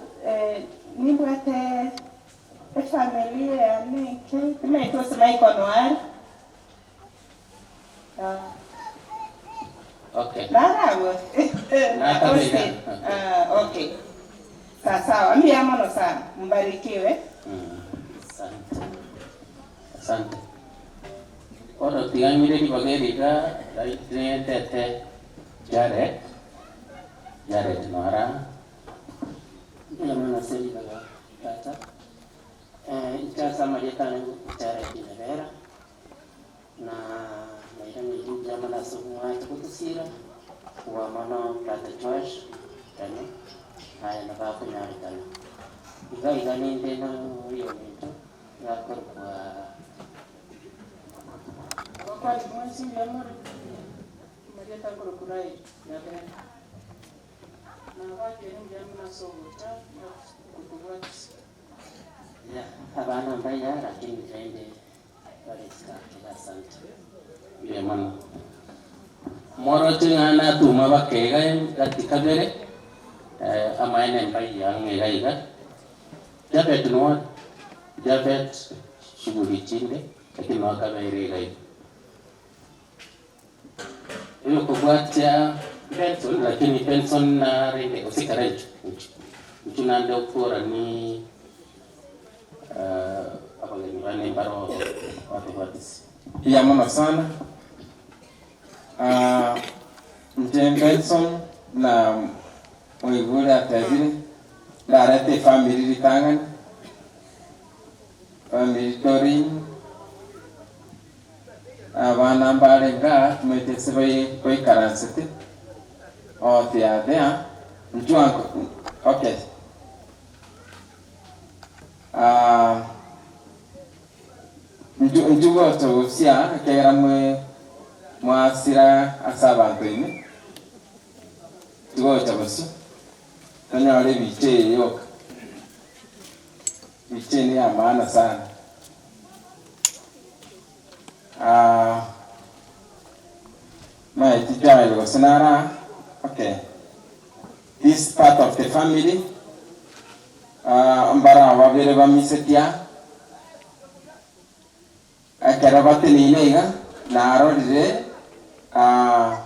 nimbwate efamily yane enke, timanyeti gose Michael noare.
Okay.
Naragwe.
Nakabega.
Ah, okay. Sawa sawa. Mbuya mono sana. Mbarikiwe.
Asante. Asante. Bono tiga ng'ire ribaga eri iga ntete Jared. Jared nora.
Mbuya mono ase ribaga tata. Inche ase amarieta ane Jared Nyabera. Na nairaneire mbuya mono ase omwancho gotosiira, kobua mono Tata Joash, Daniel, aye nabo akonyarekana. Iga iga ninde noyominto iga akorokwa.
Abakwani mwensi mbuya more, amarieta nkorokwa Raeli Nyabera. Nabaakire mbuya mono ase ogocha na gotobwatisia.
Abana mbaiga lakini rende
Mbuya mono. Moroche ng'a natuma bakeiga gati kabere, amaene mbaiyo ang'e iga iga. Japhet noa Japhet shughuli chinde, lakini noa kabeire iga iga. Oyokobwatia Benson, lakini Benson narenge gose Karencho, inchu nande okora ni abageni bane mbaro batobwatisi.
Mbuya mono sana. Inche Benson na moigure atebire, ndarete efamiri ritang'ani, famiri Doreen, Abana mbare igaa timanyeti ase baikaransete oh they are there inchuo okay ah inchuo gocha gosia ekiagera mwasira ase abanto ime tigocha bosio tonyore ebicha eye yoka ebicha eye neya maana sana. Aah maeti Joel gose naro aa okay this part of the family aah mbaro aba babere bamiseti aa ekero bateneine iga narorire aah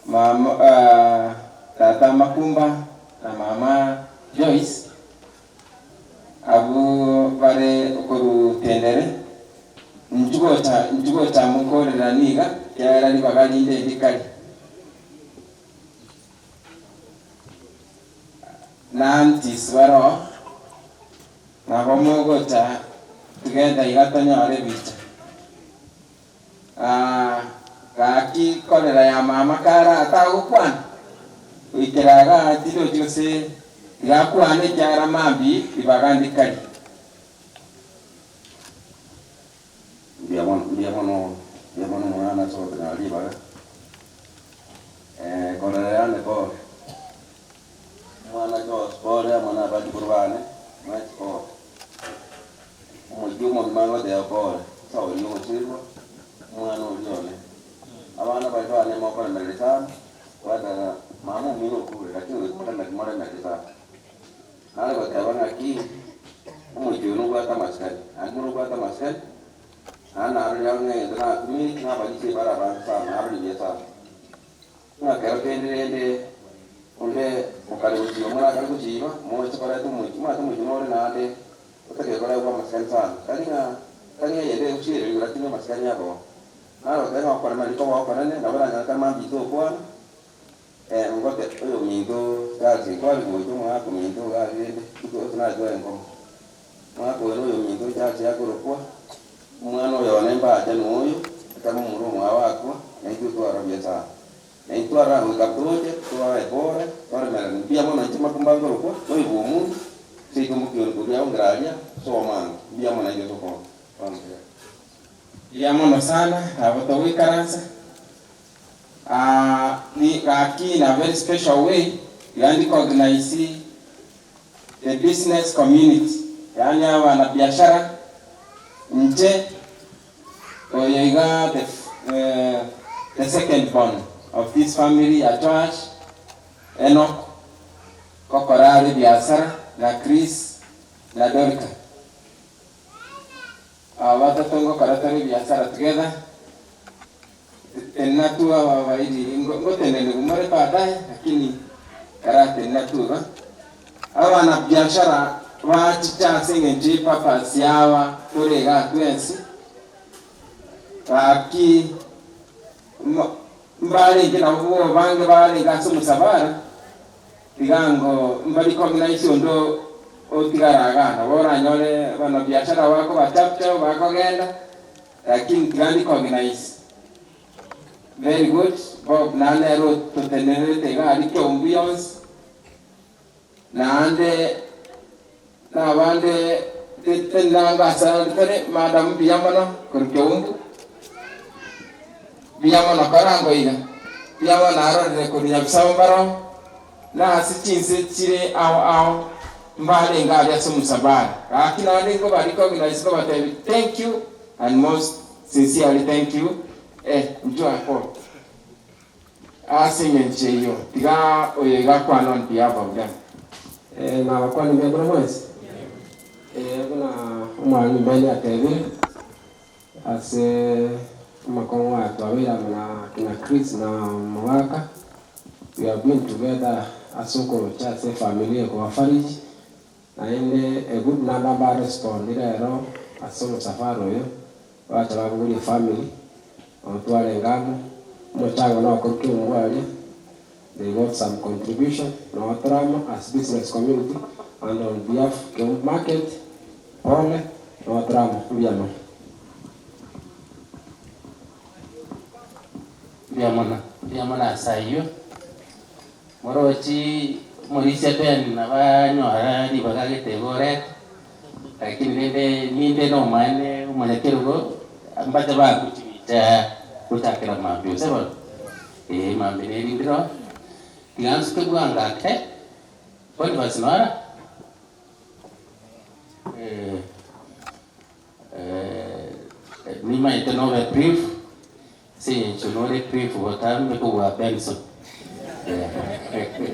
mama aah tata Makumba na mama Joyce Abwo bare okorutendere, inchuo gocha, inchuo gocha mokorera niga, ekiagera ribaga rinde ndikari. Na aunties baroo, nabo mogocha together iga tonyore ebicha. Aah gaki korera ya mama kare atagokwana, goikera igaa tindochi gose tiga akwane ekiagera mambia ribaga ndikari.
Mbuya mono, mbuya mono, mbuya mono omwana ase ogotonyora ribaga. Korera yane pole, omwana Jos pole amo na abachukuru bane mwensi pole. Omochie omogima ngoteba pole, ase oria ogosirwa, omwana oria one. Abana baria bane mokoremereria sana, gwateba mama omino okure lakini goika moremererie sana. Nare goteba ng'aki, omochie oyo nobwate amasikani, naende buna obwate amasikani, naende narorire ng'a egento nakumire, ng'a abarisia bare abanto sana, narorire buya sana. Ng'a kero kende rende onde okare gosiba morakare gosiba, moche koreta omochie, omanyete omochie nore naende otakeire koregwa amasikani sana, tari ng'a tari ng'a eyende egosiererigwa lakini amasikani aboo. Nare goteba ng'a okoremereria koba okonene, nabo eranyarekane mambia tokwana. Ngote oyominto gasi nkware gocha omogaka ominto iga rende rituko tinachwa enkomo. Omogaka oyo noyominto gasi akorokwa, omwana oyo one mbacha noyo, ekero momura omwabo akwa, naintwe twarobia sana. Naintwe twarora goika toche, twae pore, toremereranie. Mbuya mono inche makumba nkorokwa, noigwa omonto, seito mokioni koria ongera aria, soma ange. Mbuya mono naintwe tokong'a. Bono tiga.
Mbuya mono sana, nabo togoikaransa. Aah ni gaki in a very special way iga ndi recognize the business community yaani abana biashara inche oyo iga the the second born of this family ya Joash Enock gokora are ebiasara na Chris na Dorika aba batato ngokora tore ebiasara together. Tenena tu aba abairi, ngotenenigwa more baadaye, lakini karatenena tu iga. Abana biashara bachicha ase eng'encho ye purpose yaba tore igaa twensi, gaki mbarenge nabo abange barenge ase omosabara, tiga ngo mba recognize onde otigara igaa, nabo oranyore abanabiashara bakoba capture bakogenda. Lakini tiga recognize. Very good, Bob naende ere ototenererete iga aria Keumbu yonsi, naende na abande tenenango ase ande tore, madam mbuya mono korwa Keumbu, mbuya mono korango iga, mbuya mono narorire korwa Nyabisabo mbaroo, Na ase chinse chire ao ao mbarenge aria ase omosabaara. Gaki naende nkoba recognize nkobatebia thank you and most sincerely thank you eh inchuo akwo ase eng'encho eyio tiga oyo iga akwane on behalf of them.
Eh, nabakwania mbuya mono mwensi. Eh, buna omwalimu Ben atebire, Ase amakong'u aya twabeire amo na kina Chris na Mogaka, we have been together ase okorocha ase efamiri eye kobafariji, naende a good number mbarespondi rero ase omosafara oyo, bacha babogoria efamiri, nabo twarenge amo, omochango nokorwa Keumbu aria, they got some contribution, nabo tore amo as business community and on behalf Keumbu market, Pole, nabo tore amo, mbuya mono.
Mbuya mono, mbuya mono ase ayio. Morochi omorisia Ben nabo anyora ribaga gete iga orete, lakini rende ninde nomaene omonyakerogo mbache bagochibicha gochakera mambia gose bono? Eeh mambia nerindire oo. Tiga nsuke bwango ake, Boniface nora? Nimaete nobe brief ase eng'encho nore brief botambe kobua Benson.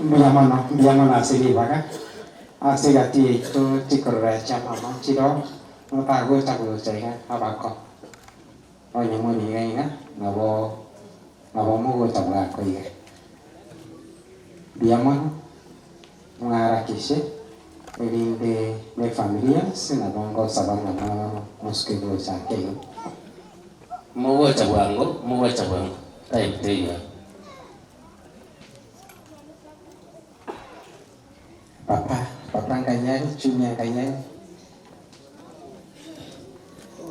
Mbuya mono, mbuya mono ase ribaga, ase egati yaito chikorora chia mama chiroo, notagocha gocha iga abako, onye more iga iga nabo nabo mogocha bwako iga. Mbuya mono. Mwaharakishe, erinde nefamiri yonsi nabo ngosaba ng'a mosuke gocha ake igo.
Mogocha bwango, mogocha bwango, time teiyo.
Papa, papa nganyare, Junior nganyare.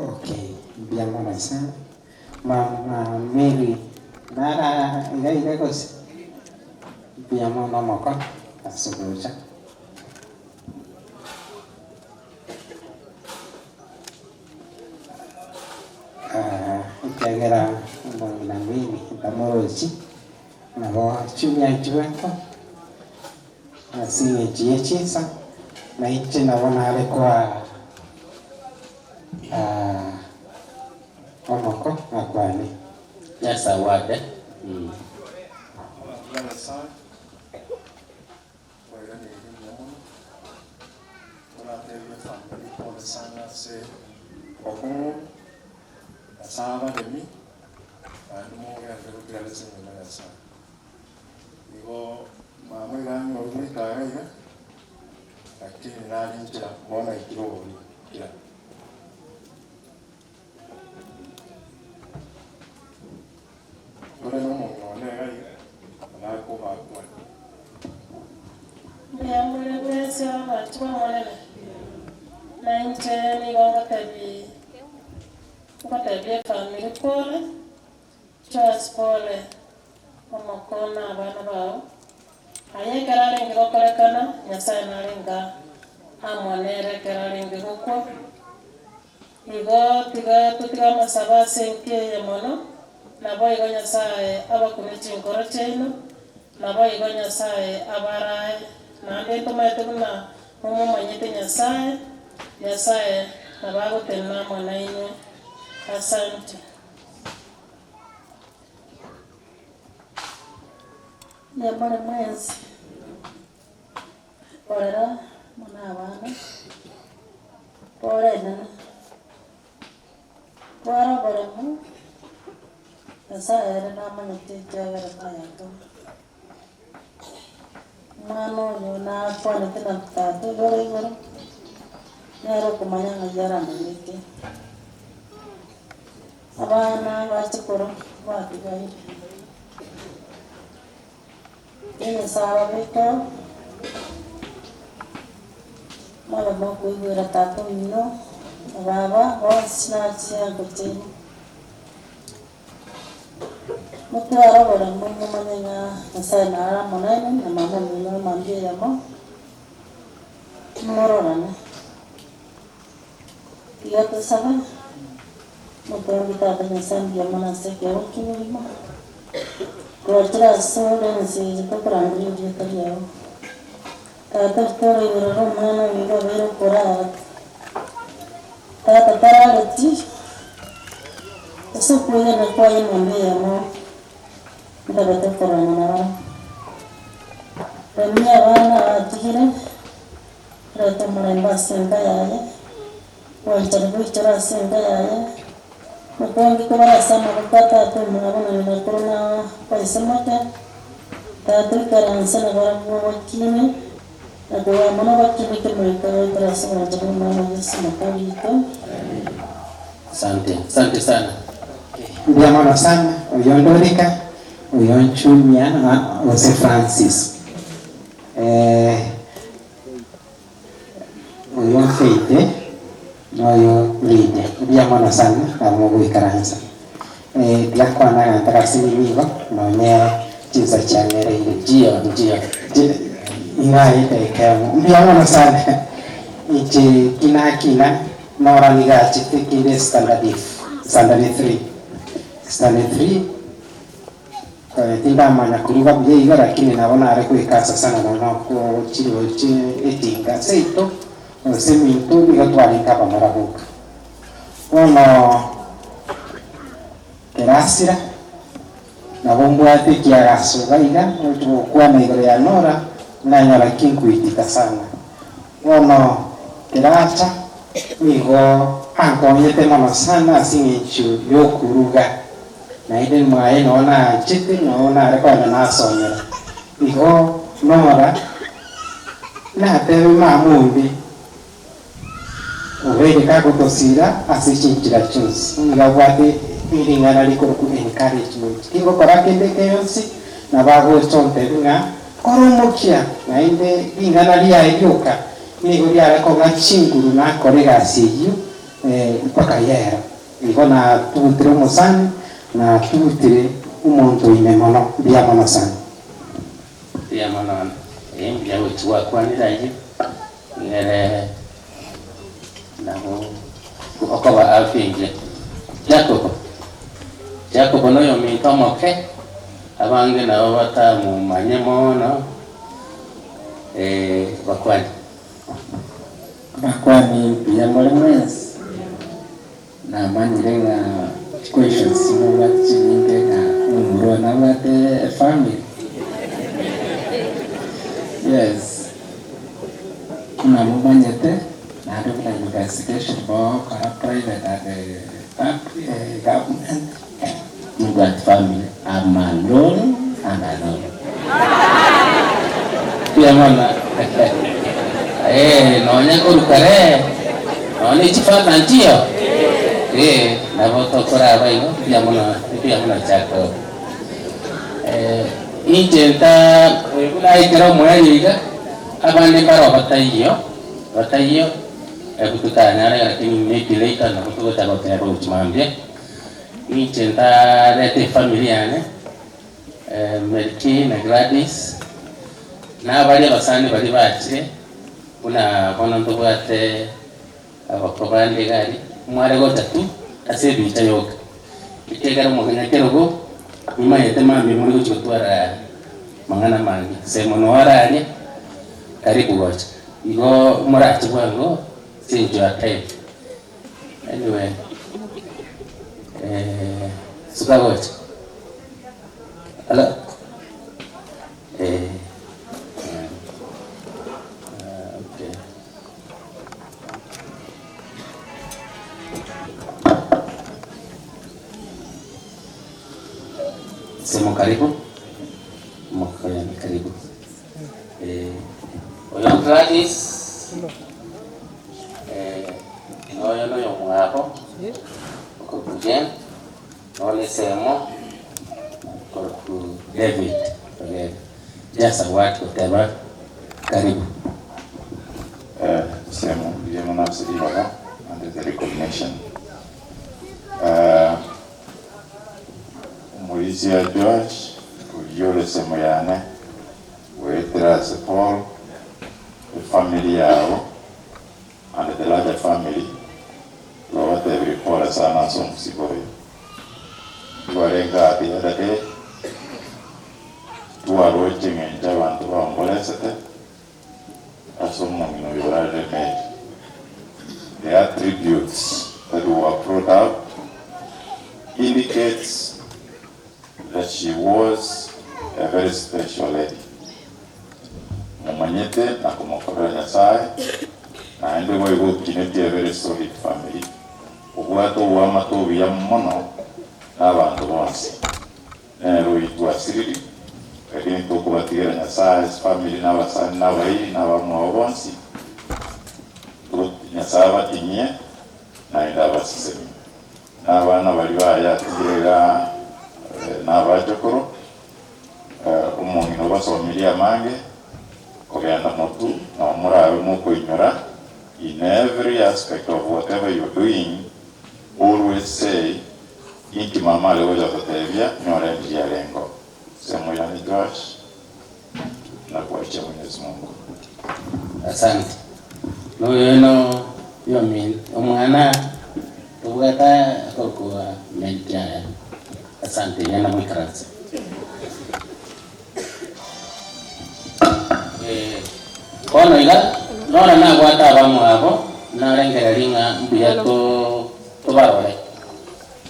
Okay, mbuya mono sana. Mama Mary, nara iga iga gose? Mbuya mono omoko ase ogocha. Ekiagera omong'ina Mary ntamorochi, nabo Junior nchiweko ase eng'encho ye chinsa, na inche nabo nare koa omoko akwane.
Yes, award.
Twairaneirie mbuya mono, toratebie efamiri pole sana ase obokong'u, Nyasae abaremi, naende mogende gotigara ase enyomba ya Nyasae. Igo mama iga anyore goika iga iga, lakini nare nchera bono aikire obobe kera. Tore nomong'ina one iga iga, narakobakwania.
Mbuya more mwensi abanto b'Omonene, na inche nigo ngotebi ngotebia efamiri pole, Joyce pole, omoko na abana bao, aye ekero arenge gokorekana, Nyasae narenge amo nere ekero arenge gokwa. Igo tiga totige amasabo ase enki eye mono, naboigo Nyasae abakune chinkoro chiaino, naboigo Nyasae abarae, naende ntomaete buna momomanyete Nyasae, Nyasae nabo agotenena amo nainwe. Asante. Mbuya more mwensi. Korera buna abana, korendana, twara oboremu, Nyasaye ere namanyete ekiagera tayatoma. Omwana oyo nakwanete na tata igoro igoro, nere okomanya ng'ai aramanyete. Abana bachikoro batigaire. Egesaba gwaito, mobe mokoigwera tata omino na baba bonsi na chiango chiaino. Motware oboremu momanye ng'a Nyasae nare amo nainwe na mama omino mambia eyemo, mororane. Tiga tosabe, Omotongi Tata Nyasae mbuya mono ase ekeegwa ki'obogima, twachire ase ore ense eye tokorangeria erieta riao. Tata tore igoro ore omwana oyo obeire okorara, Tata tarareti, ase okwegena kwaye mambia eyemo ntabete korwana nabarabwo. Remia abana abatigire. Reta omorembe ase enka yaye, gwanchera goichora ase enka yaye, okonge kobare ase amaboko a tata omwabo na ng'ina koro na ise moke. Tata oikaranse na barabwo bakine, na kogamba nobakine kemoika goetera ase obwanchani bw'Omwana Yeso Omotoori oito.
Asante, asante sana.
Mbuya mono sana oyo Dorika, oyo Junior gose Francis. Oyo Faith na oyo Lydia, mbuya mono sana nabo mogoikaransa. Tiakwana aganto gasinini igo nonye chinsa chiang'ereire.
Nchiyo, nchiyo.
Ing'aete ekemo. Mbuya mono sana. Inche kinakina nora nigo achete kinde standard, standard three, standard three. Tindamanya koruga buya iga, lakini nabo nare goikasa sana mono kochiroche etinga seito gose eminto nigo twarenge abamura boka. Bono kerasira nabo mbwate ekiagaso iga iga gocha gokwana igoro ya Nora nanyora ki nkoitika sana. Bono keracha nigo ankonyete mono sana ase eng'encho yokoruga. Naende mwaye noo naanchete, noo nare kogenda nasomera. Igo Nora natebe mama onde obeire kagotosira ase chinchera chionsi, nigo abwate ring'ana rikorokwa encouragement. Tingokora kende keyonsi, nabo agocha ontebia ng'a.
Kora omokia, naende ring'ana riaye rioka nigo riare kong'a chinguru nakore egasi eyio mpaka yera. Igo natugutire omosani, natugutire omonto ime mono. Mbuya mono sana.
Mbuya mono, ee mbuya gochia gwakwanire ayio, ng'ere nabo okoba afya engiya. Jacob, Jacob noyominto omoke, abange nabo batamomanye mono, bakwane.
Abakwani mbuya more mwensi? Namanyire ng'a chiquestions mobwate chinyinge ng'a omomura oyo nabwate efamily? Yes, buna momanyete naende buna investigation mogokora private and public government,
Nimbwate family, I'm alone and alone. Mbuya mono. Eh, nonya korwa kare, nonya ne chifata nchiyo. Eh, nabo tokoraba igo, mbuya mono, mbuya mono Jacob. Eh, inche nta oyo buna aikera omoerio iga, abande mbaro bataiyo, bataiyo, ebu totanyare lakini maybe later nabo togocha goteba gochia mambia. Inche ntarete efamiri yane, Melki na Gladys, na abaria abasani baria bachire, buna bono ntobwate abako bande iga aria, mware gocha tu ase ebicha yoka, ekiagera omonyakerogo nimanyete mambia more gochia gotwara mang'ana amange, Simon ore aria, karibu gocha. Igo morache bwango ase engencho ya time. Anyway, eh, suka gocha. Hello? Eh, eh, okay. Semo karibu. Mkoyani karibu. Eh, oyo Gladys. Noyo noyomwabo okorokwa Jane, nonya esemo okorokwa David Ogega. Just a word goteba karibu.
Semo mbuya mono ase ribaga and the recognition. Omorisia Joash oyio ore esemo yane goetera ase Paul, efamiri yabo and the larger family twabatebirie pole sana ase omosiba oyo. Twarenge aa the other day twaroche eng'encho abanto baomboresete ase omong'ina oyo orarire Mary. The attributes that were brought up indicates that she was a very special lady. Momanyete na komokorera Nyasae, naende boigo okinetie a very solid family, obwate oboamate obuya mono nabanto bonsi. Nere oitwe asiriri, lakini tokobatigera Nyasae ase family na abasani na abairi na abamwabo bonsi, Nyasae abatinyie naende abasesenie. Na abana baria baye atigire iga nabachokoro, omong'ina obasomirie amange, kogenda motu, nabo morabe mokoinyora in every aspect of whatever you're doing, always say, inki mama are gocha gotebia, nyore enchiri arengo. Semo yane Joash, nakuachia Mwenyezi Mungu.
Asante. Noyono yomi omwana tobwate akorokwa Melkiaya. Asante, genda moikaranse. Eh, bono iga nora nabwate abamwabo narengereria ng'a mbuya to tobarore.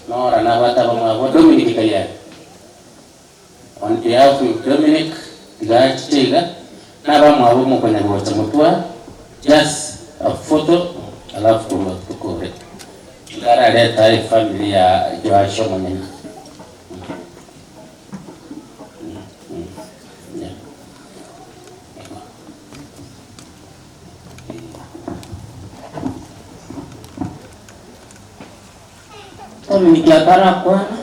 Nora nabwate abamwabo Dominic Kayani. On behalf of Dominic iga achiche iga nabamwabo mokonya gocha motwa just a photo alafu korwa tokore iga arareta efamily ya Joash omonyene. Yeah.
Dominic atarakwana.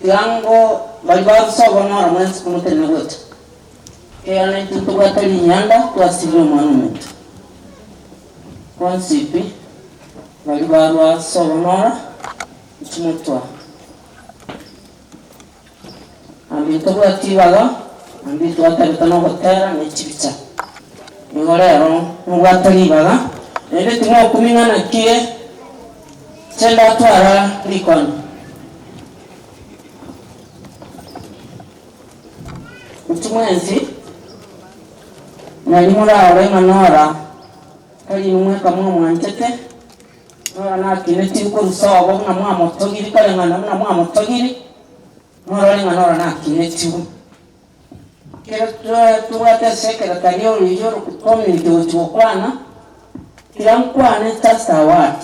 Tiga ngo baria barusa obonoro mwensi komotenena gocha, ekiagera naintwe ntobwate rinyanda twasibire omwana ominto. Bonsi pi baria barwa ase obonoro inche motwa. Naende ntobwati ribaga, naende twatabete nogotera ne chibicha. Nigo rero mobwate ribaga, naende timokuming'ana ki inche ndatwara rikoni. Intwe mwensi, nari morarore ng'a nora tari inwe mweka mwamwanchete, nora nakinetie korusa obo buna mwamotogiri koreng'ana buna mwamotogiri, Morore ng'a noro nakinetigwe. Ekero tobwate ase ekeretari oroiyo orokominti gochia gokwana, tiga nkwane just a word.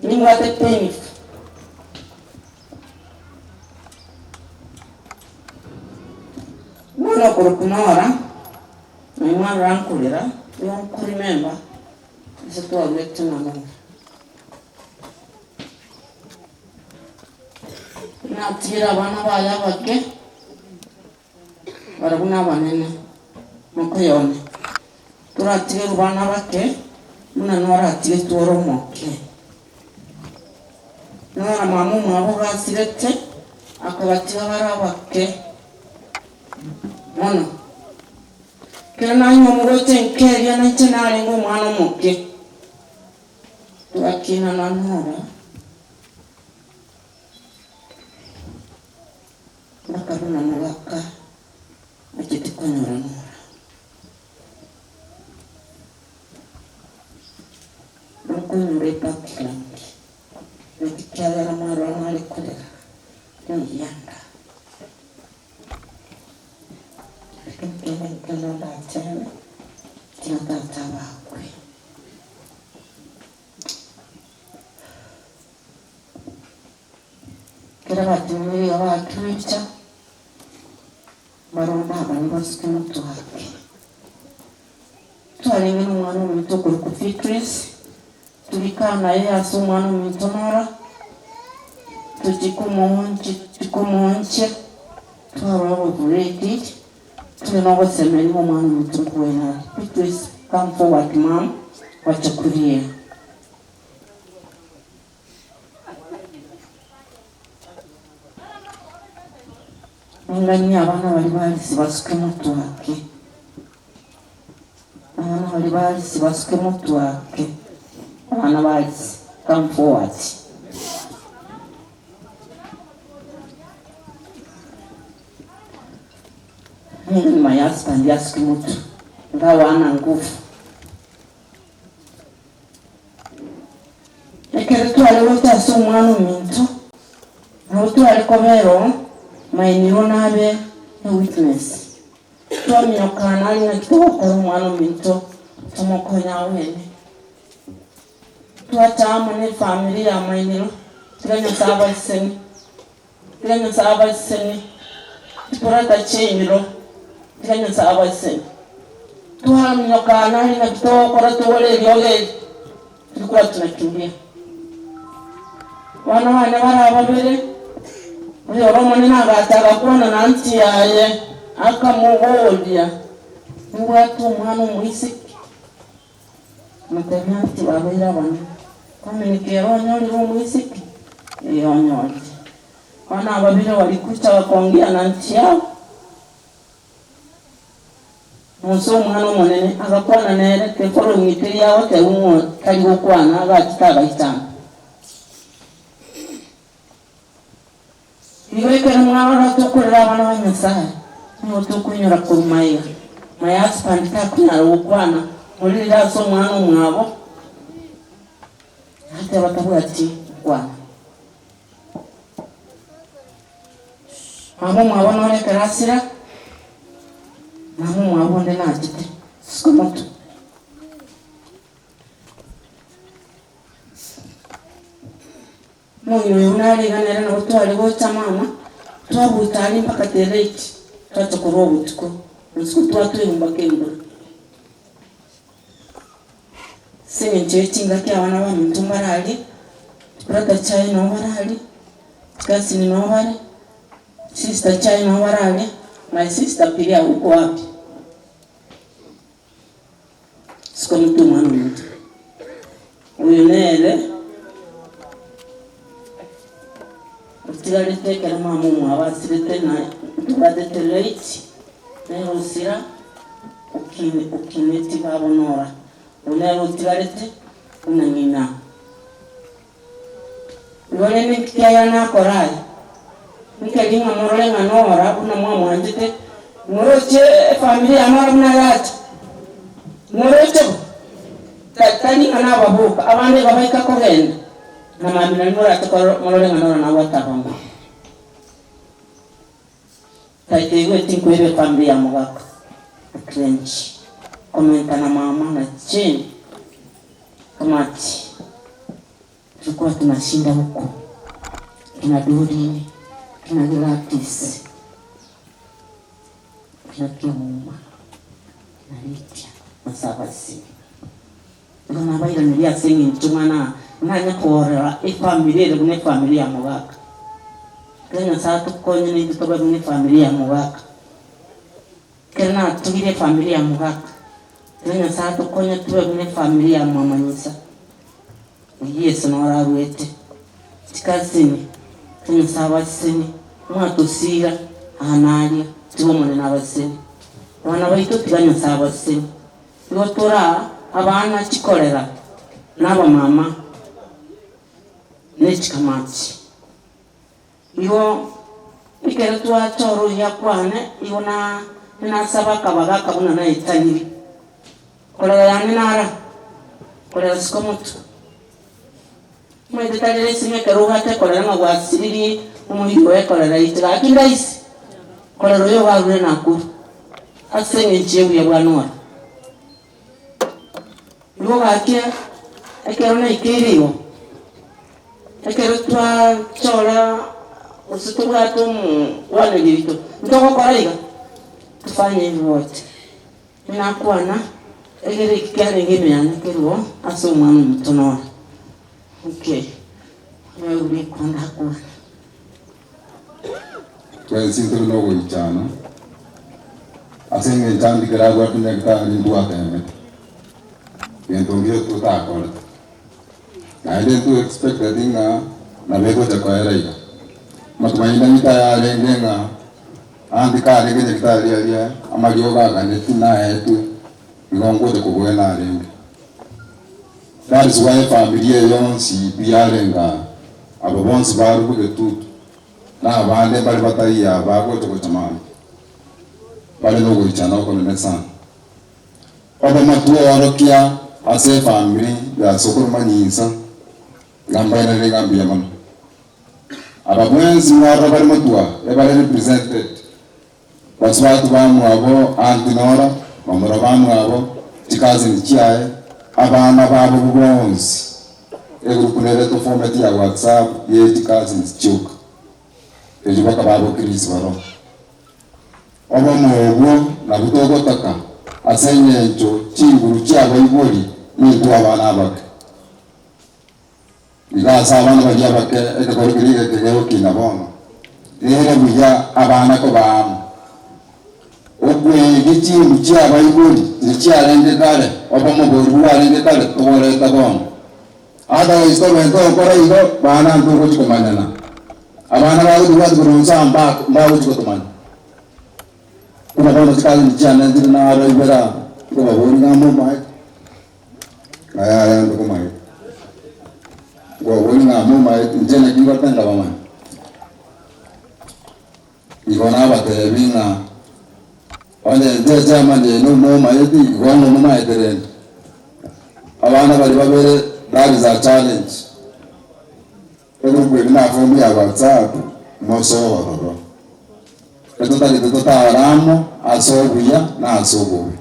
Nimbwate pain. Omwana okorokwa Nora, naye mwarora nkorera, nigo nkoremember ase twarwete na Nora. Natigire abana baye abake, barabwo nabanene, mokoyone. Toratigerwe bana bake, buna noratigetwe ore omoke. Nora mama omwabo gasirete, akabatiga bare abake mono. Ekero nanywa omogote nkeria nainche narenge omwana omoke. Togakina na Nora, mpaka buna mogaka achete konyora Nora. Nokonyora ebackground, naki kiagera mwarora nare korera, rigianda. Lakini kende nkero ndatebe, tiga tata abakwe. Ekero abateneneria iga bakiucha, barore abana basuke motwe ake. Twarenge nomwana ominto okorokwa Beatrice, torika naye ase omwana ominto Nora, tochia komoonchia tochia komoonchia, twarora obobureti, tore nogosemeria ng'a omwana ominto nkoena are. Beatrice come forward mum, wacha kuria. Ning'anyie abana baria barisi basuke motwe ake. Abana baria barisi basuke motwe ake. Abana barisi, come forward. Ning'anyie my husband asuke motwe, ingawa hana nguvu. Ekero tware gocha ase omwana ominto, nabo tware kobera oo, mainirwe nabe a witness. Twaminyokana aria naki togokora omwana ominto tomokonye agwene. Twacha amo ne efamiri ya mainirwe, tiga Nyasaye abasesenie, tiga Nyasaye abasesenie, chibrother chiainirwe, tiga Nyasaye abasesenie. Twaminyokana aria naki togokora togore eriogo eri, tulikuwa tunakimbia. Abana bane bare ababere, oyore omonene agacha agakwana na aunty yaye, akamoboria, Nimbwate omwana omoiseke? Akamotebia, Aunty babeire abanene, kominyoka ere onyorire omoiseke? Ee onyorire. Bono ababere walikuja wakaongea na aunty yao. Musa omwana omonene agakwana nere, tekorong'i teri agotebwa ng'a tari gokwana, agachete agaitana. Igo ekero mwarora tokorera abana ba Nyasae, nigo tokoinyora korwa maiga. My husband takonyara gokwana, morerire ase omwana omwabo, ateba tabwati gokwana. Mama omwabo nore ekero asira, mama omwabo onde nachete, suka motwe. Omong'ina oyo buna are iga nere nabo tware gocha mama, twabuta aria mpaka Tereit, twacha korwa obotuko, botuko twatwerwa mpaka embura. Ase eng'encho ye chingaki abana baminto mbare aria, brother chiaye nabo bare aria. Chikasini noo bare, sister chiaye noo bare aria, my sister piria uko wapi? Sikomotwe omwana omonto. Oyo nere otigarete ekero mama omwabo asirete na ntobwatete late, nere osira okine okineti babo nora. Oyo nere otigarete buna ng'ina. Igo rende nki kiaya nakora aya? Nkeri ng'a morore ng'a nora buna mwamwanchete, moroche efamiri ya nora buna yacha? Moroche bo? Tari ng'a nababoka, abande iga baika kogenda, na mambia nario morache korora morore ng'a nora nabwate abamura. Taitaigweti nkoeba efamiri ya mogaka Trench komenta na mama na Jane Kamati tulikuwa tunashinda huko kina Doreen kina Gladys kina Kiauma kina Lydia Masabasi igo nabairaneria ase eng'encho ng'a na nanye korora efamiri ere buna efamiri ya mogaka. Ekero Nyasae atokonye naintwe tobe buna efamiri ya mogaka. Ekero natugire efamiri ya mogaka, ekero Nyasae atokonye tobe buna efamiri ya mwamanyisa, oyio Yeso noro aruete, chikazini, ekero Nyasae abasesenie, mwatosira aa na aria, tiga Omonene abasesenie. Abana baito tiga Nyasae abasesenie. Igo toraa abana chikorera na abamama ne chikamati. Igo ekero twachora oyio akwane, igo na nasaba akabagaka buna naetanire. Korera yane nara, korera siko motwe. Omanyete tari rahisi ng'a ekero obwate ekorera ng'a gwasiririe omoiri oye ekorera yaito, gaki ndahisi korera oyo obarure nakuru ase eng'encho y'obuya bwa Nora. Igo gaki ekero naikeire igo, ekero twachora gose tobwate omokwaneri oito, ntogokora iga, tufanye hivi wote. Nakwana, egere eki kiarenge ime yane kerwo ase omwana omotono ore. Okay, oyoigure ekonda akwane.
Twensi ntore nogoichana, ase engencho andikere abwate nyagetari ntwatemete, gento ngiya totakorete. Naende nto expected ng'a nabo egocha koera iga. Matumaini aito ayarenge ng'a ande karenge nyagetari aria amariogo aganeti naetwe igo ngocha kobwena arenge. That is why efamiri eye yonsi pi yarenge aa, aba bonsi barwa bogetutu na abande mbare bataiyo aa bagocha gocha mambia, bare nogoichana okonene sana. Obomo tworokia ase efamiri ya sokoro manyinsa, iga mbairane iga mbuya mono. Aba bwensi mwarora bare motwa ebare represented, basubati bamwabo aunty Nora, bamura bamwabo, chicousin chiaye, abana babo bonsi, egroup nere tofometi ya whatsapp ye chicousins chioka, erio bakababokire risiba roho. Obomo obwo nabwo togotaka, ase engencho chinguru chi'abaibori nintwe abana abake. Iga ase abana baria abake ekegoro keria egeke gegokina bono, nere buya abana koba amo. Okwegi chinguru chi'abaibori chiria chiarenge kare, obomo boria bwarenge kare toboreta bono. Otherwise tobe togokora igo, bana ntogochi komanyana. Abana bagotobwati korwa inse aa mbagochi gotomanya. Buna bono chikazini chiane nchire naro ibere aa, nkobaboria ng'a momaete? Ng'a yaya ntokomaete. Nkobaboria ng'a momaete, inche naki ngotenga bamanye. Igo nabatebi ng'a onye inche echairman yaino momaeti, igo ng'o momaete rende? Abana baria babere that is a challenge. Egroup eri naform ya WhatsApp mosoe ororo. Etotagete totare amo ase obuya na ase obobe.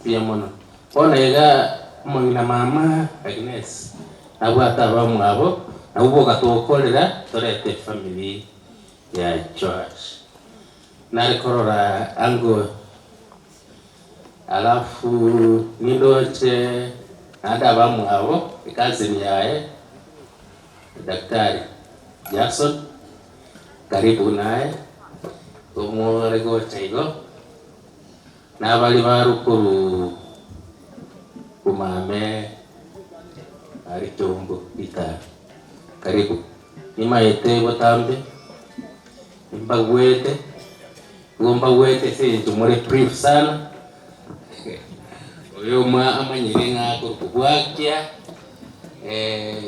Mbuya mono. Bono iga omong'ina mama Agnes nabwate abamwabo, nabwo boka togokorera torete efamiri ya Joash. Nare korora ango alafu nindoche naende abamwabo ecousin yaye Daktari Jackson. Karibu naye, omore gocha igo, nabari barukuru kumame ari chombo ritari. Karibu. Nimaete botambe, mbagwete, igo mbagwete ase eng'encho more brief sana, oyo omwa amanyire ng'a akorokwa bwakia,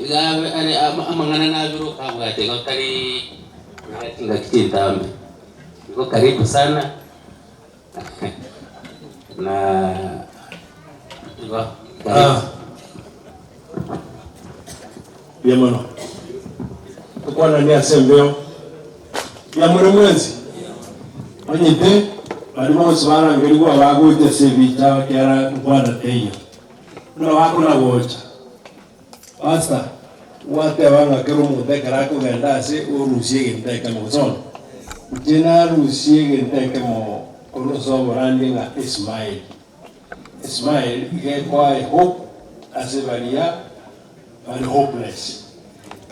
iga abe are amang'ana nabire okabwate igo tari chingaki chintambe. Igo karibu sana, na igo karibu.
Mbuya mono. Tokwananie ase embeo. Mbuya more mwensi? Omanyete baria bonsi barangerigwe abagocha ase ebicha ekiagera nkwana teiyo. Buna bakona gocha, Pastor, gwateba ng'a kera omonto ekero akogenda ase orusie egento ekemo gose bono? Inche narusie egento ekemo korwa ase oborandia ng'a esmile. Esmile iga ekoa ehope ase baria bare hopeless.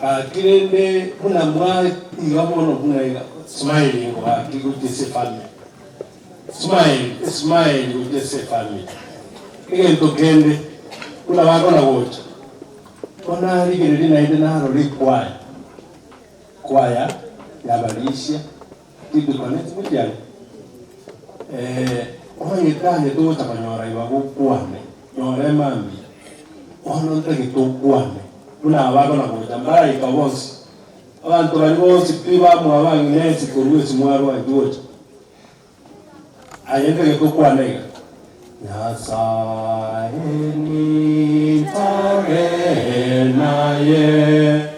Gaki rende buna mwaiga bono buna iga smiling gaki gochia ase efamily. Smile, esmile gochia ase efamily. Egento kende buna bakona gocha, bono narigereria naende narora ekwaya, ekwaya yabarisia. Tidikone timotiani, omanyete aye togocha konyora ibaga okwane, nyora emambia, bono ntagete okwane, buna aba bakona gocha mbaraika bonsi, abanto baria bonsi pi bamwabo ang'ina ense korwa ase mwarwa intwe gocha, aye ntagete okwane iga, Nyasae nintore naye.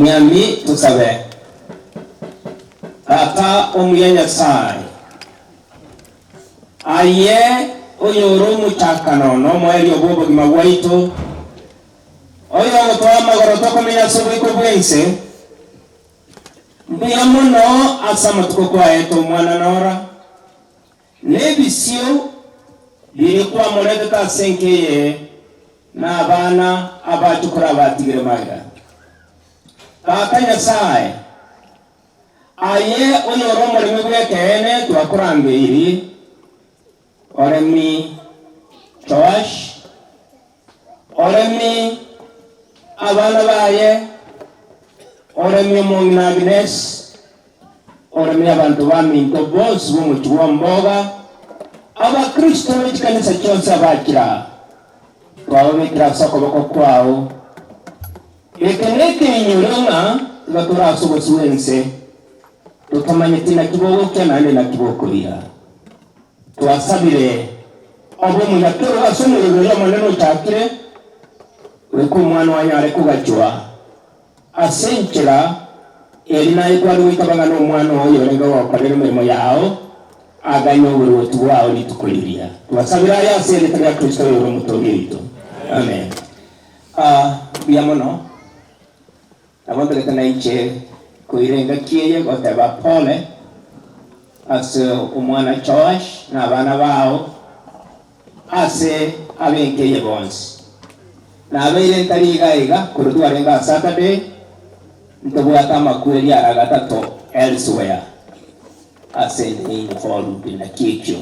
Omiami tosabe. Tata omuya Nyasae, aye oyore omochakano na omoerio bw'obogima bwaito, oyogotoa amagoro tokomenya ase oboiko bw'ense, mbuya mono ase amatuko kwaete omwana Nora, na ebisio biria kwamoretete ase enka eye na abana abachukuru abatigire magega. Tata Nyasae, aye oyore omoremi bw'ekeene twakorangeirie, oremi Joash, oremi abana baye, oremi omong'ina Agnes, oremi abanto baminto bonsi b'omochie bw'omboga, Abakristo be chikanisa chionsi abachire aa, twababekire ase okoboko kwao. Eke nekeinyoro ng'a iga tore ase obosio bw'ense, totamanyeti naki bogokia naende naki bokoira. Twasabire obe omonyakerogo ase omorero oyo Omonene ochakire, goika omwana oo anyare kogachwa ase enchera eri naye kware goika bang'ana omwana oo oyorenge gokorera emeremo yao, aganye oboruoti bwao rituko riria. Twasabire aya ase erieta ria Kristo oyore Omotoori oito. Amen. Ah, mbuya mono. Nabo ntagete nainche koira engaki eye goteba pole ase omwana Joash na abana bao, ase ab'enka eye bonsi. Nabeire ntari iga iga korwa twarenge aa Saturday, ntobwate amakweri ara gatato elsewhere ase ende involved naki ekio.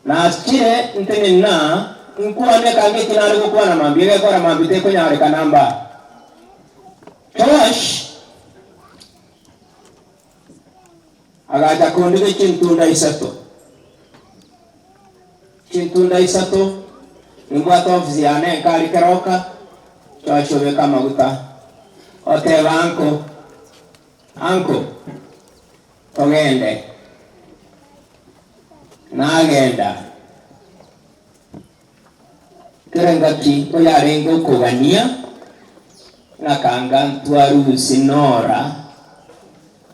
Nachire ntenena nkwane ekango eki nare gokwana mambia, egekora mambia tekonyarekana mba. Joash agacha kondiga chintunda isato, chintunda isato, nimbwate ofisi yane enka aria keroka, Joash obeka amaguta, oteba uncle, uncle. Togende. Nagenda. Kera engaki oyarenge okogania, ng'akanga ntwarusie Nora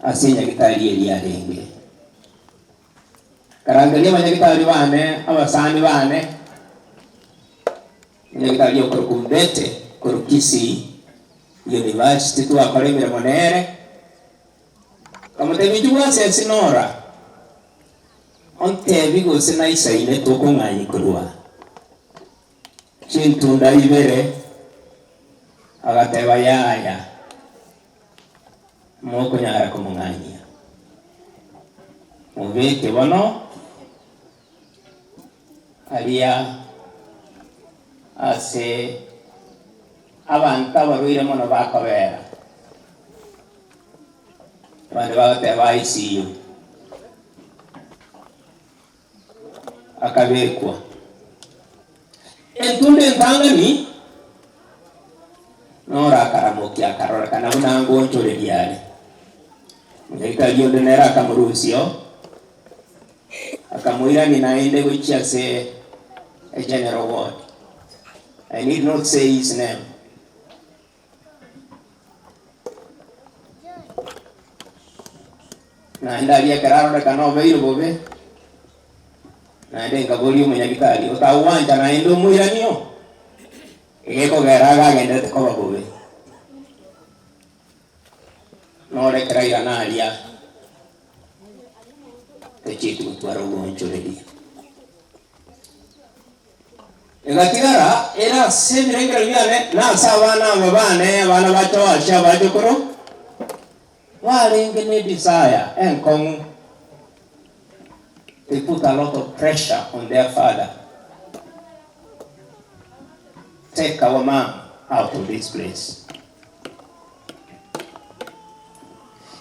ase enyagitari eria arenge. Nkarangeria abanyagitari bane, abasani bane, enyagitari okorokwa Mbete korwa Kisii University twakora emeremo nere. Nkamotebia, Inchuo ase ense nora, ontebie gose naisaine tokong'anyia korwa chintunda ibere. Agateba, Yaya, mokonyara komong'anyia. Mobeke bono aria ase abanto abarwaire mono bakobera. Abande bagateba ICU. Akabekwa. Entunda entang'ani noro akaramokia akarorekana buna ngonchoreria are. Omonyagitari onde nere akamorusia oo, akamoirania naende gochia ase egeneral ward. I need not say his name. Naende aria ekero arorekana obeire bobe, naende nkaboria omonyagitari, otagwancha naende omoirani oo? Egekogera iga agenderete koba bobe. Noro ekero airana aria, tachieti gotwara oboonchoreria. Egatigara ere ase ebirengererio biane na ase abana aba bane, abana ba Joashi abachokoro, barenge ne desire enkong'u. They put a lot of pressure on their father. Take our mom out of this place.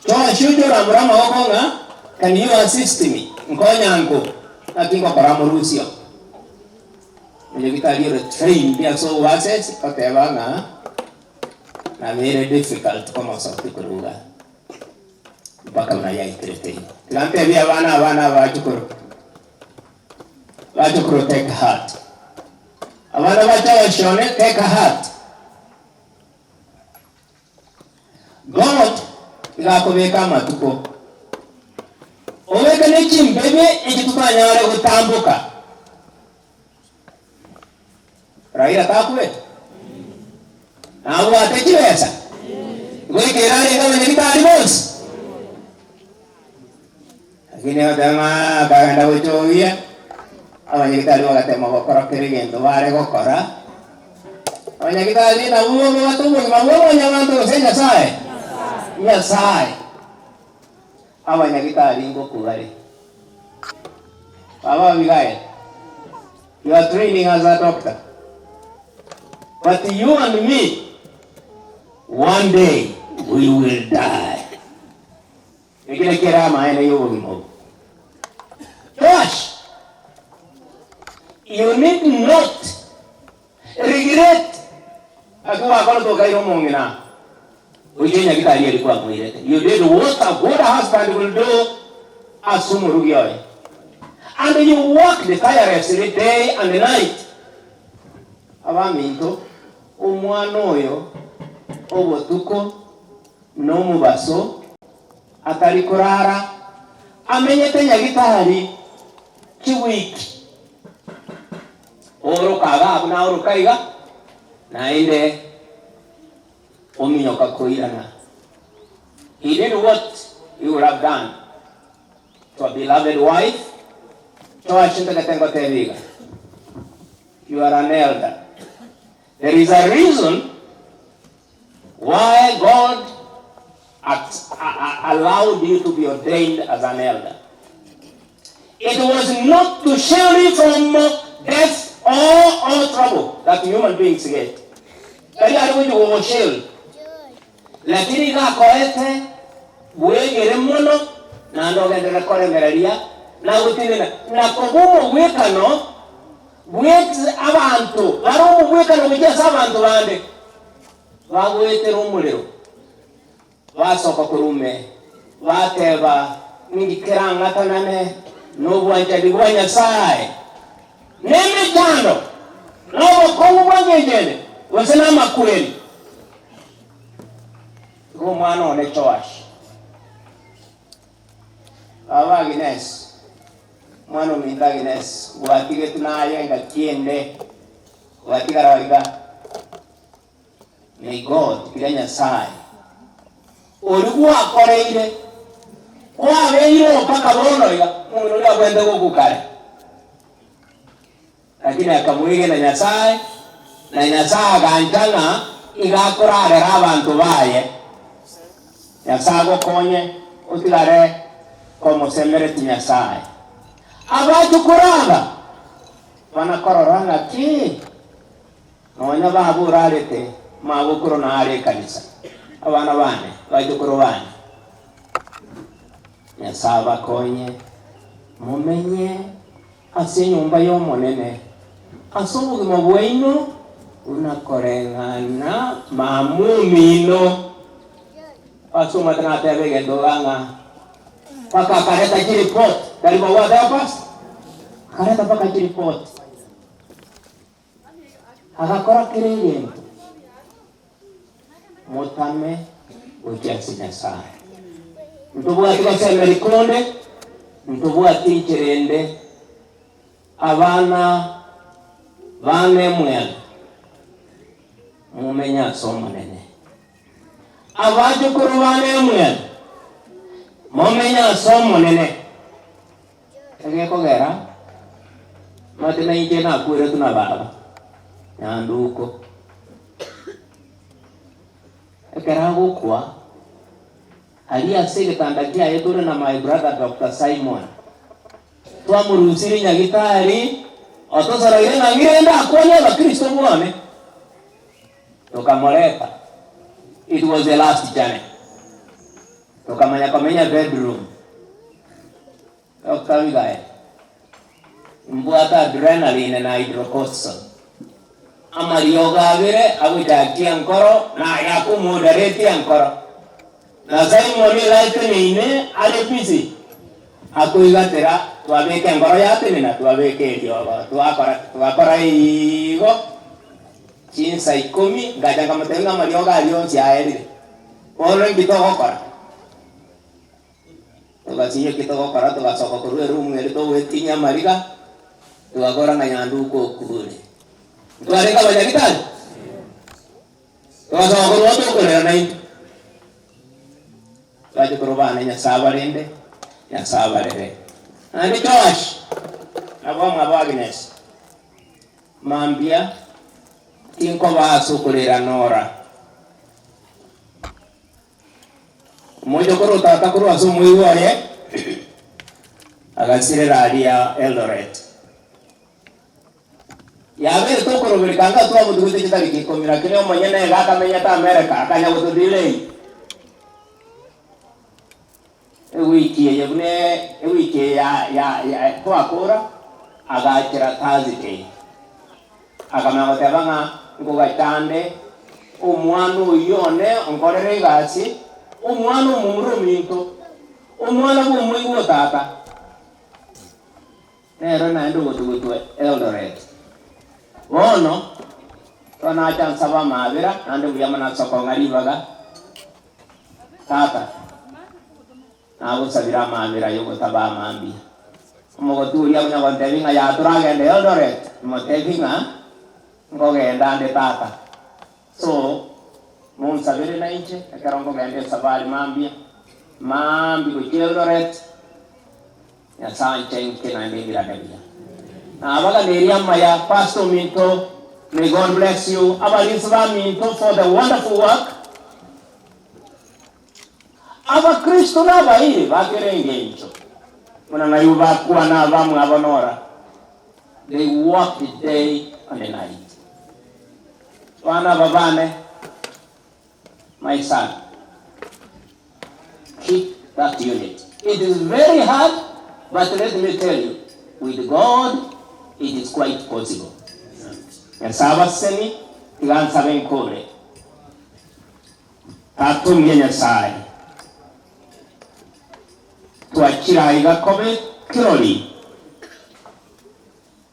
Joashi ocha orambora amaboko ng'a can you assist me? Nkonya nko, naki ngokora amorusio. Omonyagitari ore trained ase oboassess oteba ng'a nabeire difficult komosoti korwa iga mpaka buna yaikerete igo. Tiga ntebie abana abana abachukuru, bachukuru take heart. Abana ba Joash one take heart. Iga akobeka amatuko. Obeke ne chimbebe echi totanyare gotamboka. Raila takwete? Nabwate chibesa? Goika ere arenge abanyagitari bonsi? Lakini agateba ng'a akagenda gochogia, abanyagitari bagatema gokora kera egento bare gokora. Abanyagitari nabwo babwate obogima bwa mwanyabanto gose Nyasaye? Nyasaye. Abanyagitari ngokwa bare. Baba Abigail, you are training as a doctor, but you and me, one day we will die. Eki nakio ere amaene y'obogima obo. Joash, you need not regret aki gwakorete okaira omong'ina gochia nyagitari eria kwamoirete. You did what a good husband will do ase omorugi oye. And you worked tirelessly day and night. Abaminto, omwana oyo obotuko nomobaso, atari korara, amenyete nyagitari chiwiki. Oroka iga buna aoroka iga, naende ominyoka koirana. He did what he would have done to a beloved wife, Joash ntagete ngotebie iga, you are an elder. There is a reason Why God allowed you to be ordained as an elder. It was not to shield you from death or all trouble that human beings get. Tari are gochia gogoshield. Lakini iga akoete bwegere mono naende ogenderere koremereria na gotenena na koba omogwekano bw'ex abanto bare omogwekano gochia ase abanto bande. Bagoetera omorero, basoka korwa ime, bateba, Ninki kerang'atanane nobwanchani bwa Nyasae, na emechando, na obokong'u bw'engencho ende, gose namakweri? Igo omwana one Joash, baba Agnes, omwana ominto Agnes, gwatigetwe naye engaki ende, gwatigara iga. May God, tiga Nyasae oria gwakoreire kwabeire oo mpaka bono iga, omong'ina oria abwenerete gokwa kare, lakini akamwegena Nyasae, na Nyasae agancha ng'a iga akorarera abanto baye. Nyasae agokonye otigare komosemeretie Nyasae. Abachukuru aba bana korora ng'aki. Nonya baba orarete magokoro nare ekanisa, abana bane, abachokoro bane, Nyasae abakonye momenye ase enyomba y'Omonene ase obogima bwaino buna koreng'ana mama omino. Ase omwete nateba egento iga ng'a mpaka akareta chiripoti, tari kobwate pastor, akareta mpaka chiripoti. Agakora kera egento, motame gochia ase Nyasae. Ntobwati gosemeria konde, ntobwati enchera ende, abana bane mwena, momenye ase Omonene. Abachukuru bane mwena, momenye ase Omonene. Egekogera omanyete nainche nakweretwe na baba nyanduko, ekero agokwa aria ase egetanda kiaye tore na my brother Doctor Simon, twamorusirie nyagitari otosoroire ng'a ng'irende akwane abakristo bwane, tokamoreta, it was the last journey, tokamanya komenya bedroom. Doctor Abigael, Mbwate adrenaline na hydrocortisone. Amariogo abere agochakia enkoro na aya akomodaretia enkoro. Na Simon iga ateneine are busy akoigatera twabeka enkoro yatenena twabeka eriogo twakora twakora igo chinsa ikomi ngacha nkamotebia ng'a amariogo aria onsi aerire bono inki togokora?
Togasinywa eki togokora, togasoka korwa erumu eria togwetinyia amariga, togakora ng'a Nyanduko okure. Ntwarenge abanyagitari? Togasoka korwa oo tokorera naintwe. Twache korwa bana Nyasae abarende, Nyasae abarere. Naende Joash, nabo omwabo Agnes, mambia tinkoba ase okorera Nora. Omochokoro o tata korwa ase omoigwa oye agasirera aria Eldoret. Yabeete okorobereka anga twamotugete chitariki ikomi, lakini omonyene iga akamenyete America akanya gotodelay ewiki eye buna ewiki eye ya ya ya twakora agachera Thursday. Akamanya goteba ng'a nkogachande omwana oyio one onkorere egasi, omwana omomura ominto, omwana bw'omoigwa o tata, nere naende ogotugutwa Eldoret. Bono tonacha nsabe amaabera naende mbuya mono ase okong'a ribaga, tata. Nagosabire amaabera y'ogotaba amambia. Omogotu oria akonya gontebia ng'a yaa toragende Eldoret, imotebie ng'a nkogenda nde tata. So, monsabere nainche ekero nkogenda esafari mambia, maambia gochia Eldoret, Nyasae anche inche naende ng'irane buya. Nabaganeirie amaya, Pastor ominto, may God bless you, abarinsi baminto for the wonderful work. Abakristo nabairi ba kera engencho, buna naigwe bakwana abamwabo nora, they work the day and the night. Abana aba bane, my son, keep that unit. It is very hard, but let me tell you, with God it is quite possible. Nyasae abasemi, tiga nsabe nkore. Tata omuya Nyasae, twachire aiga kobe kirori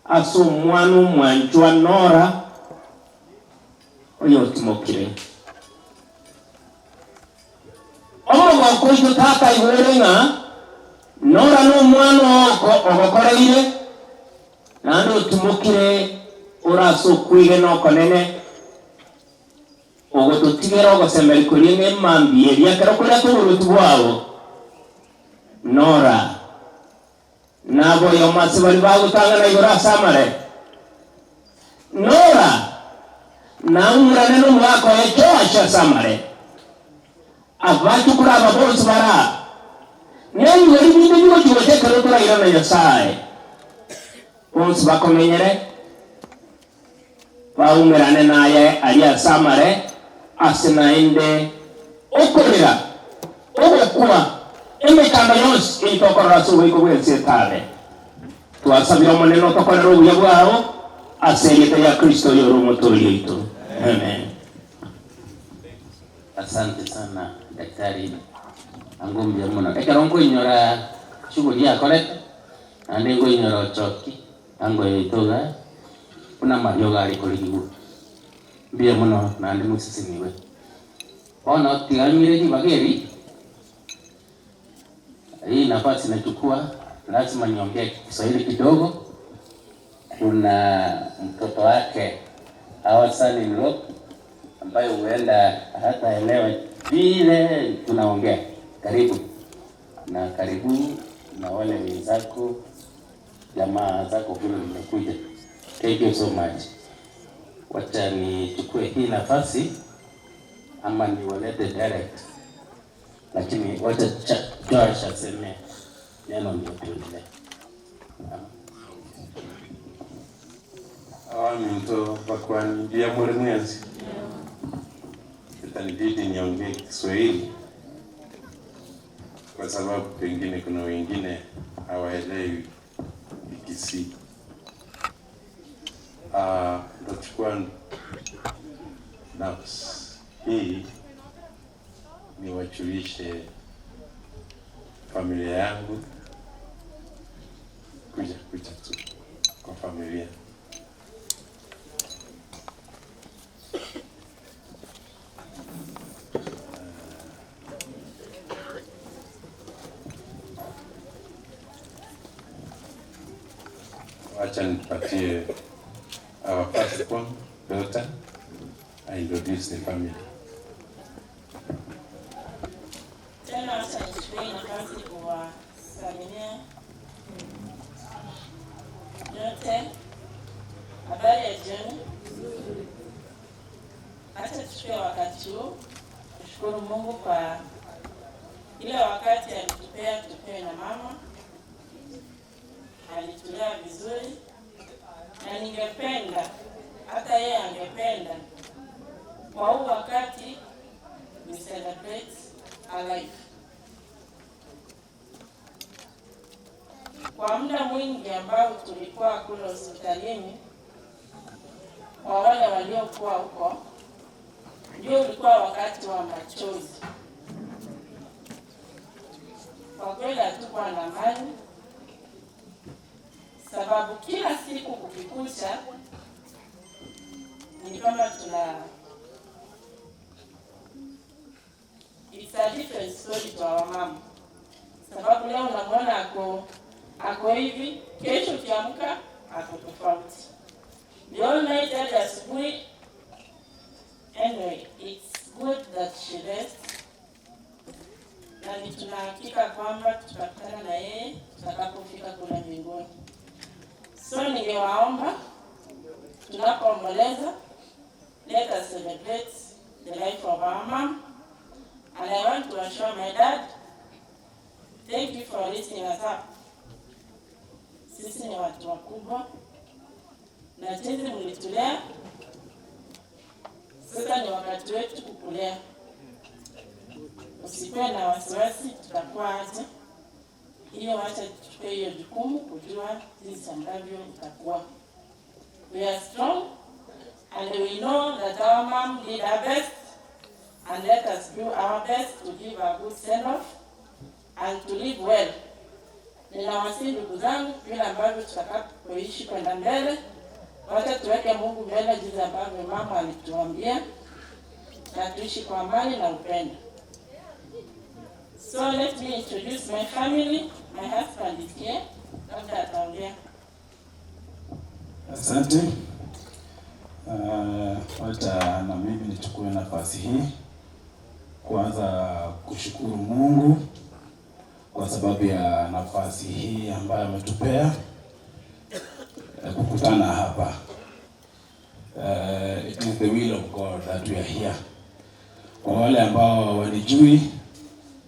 ase omwana omwanchwa Nora oyotimokire. Omogoko oito Tata aigwere ng'a Nora nomwana oo ogokoreire, naende otimokire ore ase okwegena okonene. Ogototigera ogosemeria koria ng'a emambia eria ekero koreta oboruoti bwao, nora, nabe oyomo ase baria bagotang'ana igoro ase amare, nora, naumurane nomogaka oye Joashi ase amare, abachukuru aba bonsi bare aa, nebigori binde bigochia gocha ekero torairane Nyasae, bonsi bakomenyere. Baumerane naye aria ase amare, ase naende okorera, ogokwa, emechando yonsi eye tokorora ase oboiko bw'ense etabe. Twasabire Omonene otokorere obuya bwao ase erieta ria Kristo oyore Omotoori oito. Amen.
Asante sana daktari, ango mbuya mono. Ekero nkoinyora shughuli yakorete, naende nkoinyora ochoki. Ango yaito iga, buna amariogo are korigigwa. Mbuya mono naende mosesenigwe. Bono tiga ng'ire ribaga eri, hii nafasi nachukua, lazima niongee Kiswahili kidogo. Kuna mtoto wake our son in law ambaye huenda hataelewa vile tunaongea. Karibu na karibu na wale wenzako jamaa zako vile nimekuja. Thank you so much. Wacha nichukue hii nafasi ama niwalete direct, lakini wacha Joash aseme neno ndio tuendelee.
Abaminto bakwani mbuya more mwensi? Itanibidi niongee Kiswahili kwa sababu pengine kuna wengine hawaelewi Kikisii. Nitachukua nafasi hii niwajulishe familia yangu kuja kuja tu kwa familia. Wacha nipatie our first born daughter I introduce the family.
Tena wacha nichukue nafasi kuwasalimia nyote. Habari ya jioni. Acha tuchukue wakati huu kushukuru Mungu kwa ile wakati alitupea tupewe na mama, alitulea vizuri, na ningependa hata yeye angependa kwa huu wakati we celebrate our life. Kwa muda mwingi ambao tulikuwa kule hospitalini, kwa wale waliokuwa huko, ndio ulikuwa wakati wa machozi. Kwa kweli hatukuwa na amani, sababu kila siku kukikucha ni kama tuna it's a different story to our mom, sababu leo unamwona ako ako hivi, kesho ukiamka ako tofauti. The whole night hadi asubuhi. Anyway, it's good that she rests, na ni tunahakika kwamba tutakutana na yeye tutakapofika kule mbinguni. So ningewaomba tunapoomboleza, let us celebrate the life of our mom. And I want to assure my dad, thank you for raising us up. Sisi ni watu wakubwa na jinsi mlitulea, sasa ni wakati wetu kukulea. Usikuwe na wasiwasi, tutakuwa aje. Hiyo wacha tuchukue hiyo jukumu kujua jinsi ambavyo itakuwa. We are strong and we know that our mom did her best and let us do our best to give a good send off and to live well. Ninawasihi ndugu zangu, vile ambavyo tutakapoishi kwenda mbele, wacha tuweke Mungu mbele, jinsi ambavyo mama alituambia, na tuishi kwa amani na upendo. So let me introduce my family. My husband is here. Labda ataongea.
Asante. Wacha na mimi nichukue nafasi hii kwanza kushukuru Mungu kwa sababu ya nafasi hii ambayo ametupea kukutana hapa. It is the will of God that we are here. Kwa wale ambao hawanijui,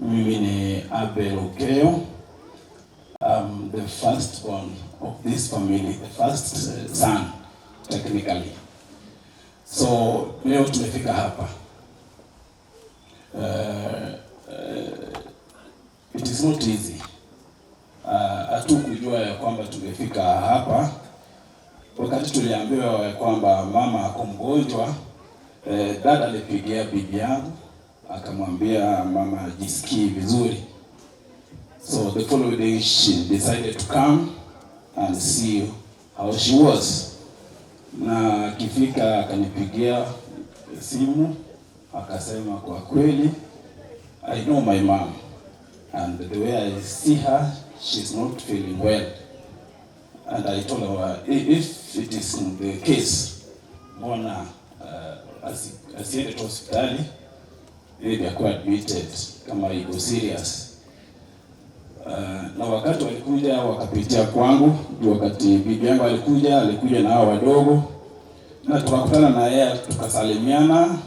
mimi ni Abel Okeyo. I'm the first born of this family, the first son technically. So leo tumefika hapa. It is not easy. Hatukujua ya kwamba tungefika hapa. Wakati tuliambiwa ya kwamba mama ako mgonjwa, dada alipigia bibi yangu akamwambia mama hajisikii vizuri. So the following day she decided to come and see how she was. Na akifika akanipigia simu akasema, kwa kweli I know my mom and the way I see her, she's not feeling well. And I told her, if it is the case, mbona asiende tu hospitali ili akuwe admitted kama iko serious. Na wakati walikuja wakapitia kwangu, juu wakati bibi yangu alikuja, alikuja na hao wadogo na tukakutana na yeye tukasalimiana.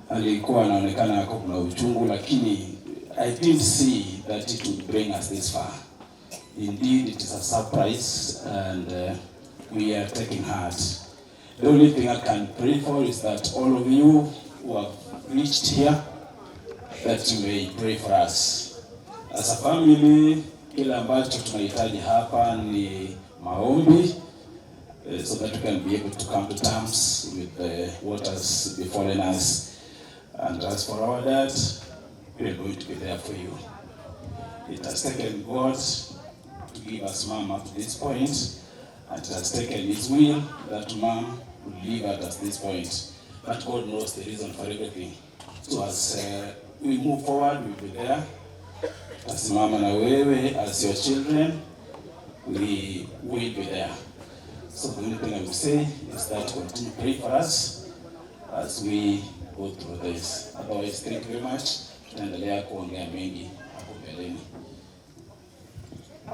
Alikuwa anaonekana ako kuna uchungu, lakini I didn't see that it would bring us this far. Indeed, it is a surprise and we are taking heart. The only thing I can pray for is that all of you who have reached here, that you may pray for us. As a family, kile ambacho tunahitaji hapa ni maombi, so that we can be able to come to terms with what has befallen us. And as for our dad, we are going to be there for you. It has taken God to give us mom up to this point, and it has taken His will that mom will leave us at this point. But God knows the reason for everything. So as we move forward, we'll be there. Tutasimama na wewe as your children, we will be there. So the only thing I will say is that continue pray for us as we go through this. Otherwise, thank you very much. Tutaendelea kuongea mengi hapo mbeleni.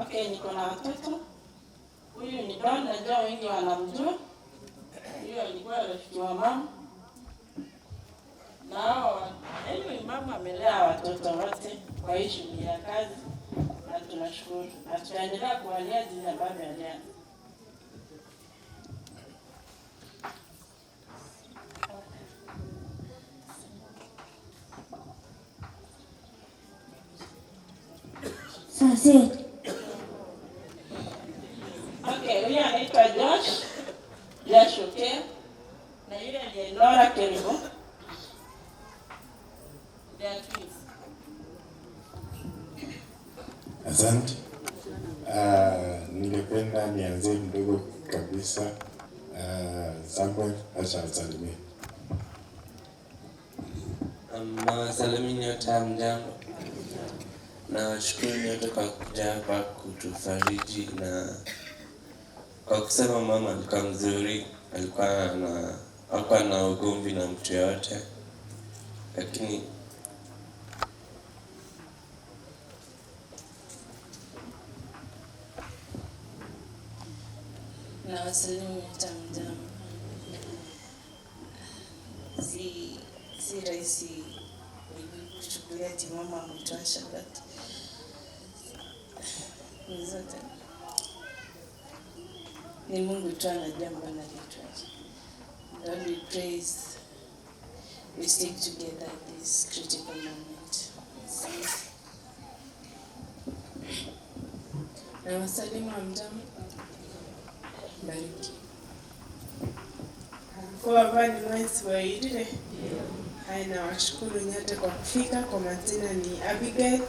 Okay, niko na watoto. Huyu ni Don, najua wengi wanamjua. Huyu alikuwa rafiki wa mama. Na hao anyway, mama amelea watoto wote kwa hii shughuli ya kazi, na tunashukuru na tutaendelea kuwalea jinsi ambavyo alianza.
Sasa
Okay, huyu anaitwa Josh, Josh Okeo, na yule ni Nora Kerubo. They are twins.
Asante. Ningependa nianzie mdogo kabisa. Samuel, acha asalimie.
Nawasalimia nyote, hamjambo. Nawashukuru nyote kwa kuja hapa kutufariji na kwa kusema mama alikuwa mzuri, alikuwa na ugomvi na mtu yoyote, lakini
Nawasalimu nyote, hamjambo. Si rahisi kuchukulia ati mama ametuacha, but ni zote ni Mungu tu anajua mbona alituacha. Lord, we praise we stick together at this critical moment.
Nawasalimu, hamjambo. Bariki. Kwa habari mwezi wa Irire. Hai, nawashukuru nyote kwa kufika. Kwa majina ni Abigail,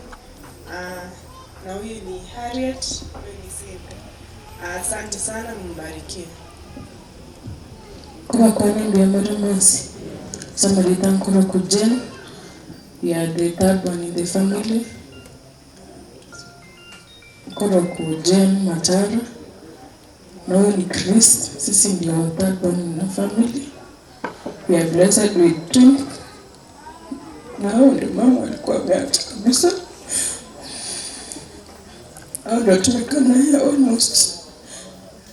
na huyu ni Harriet, huyu ni Simba. Asante sana, mbarikiwe.
Kuba kwani mbiyamore mwezi. Somebody thank Kujen. We are the third one in the family. Koro Jen Matara. Na huyu ni Chris. Sisi ndio third one in the family. We are blessed with twins. Na hao ndio mama alikuwa ameacha kabisa. Hao ndio tumekaa naye almost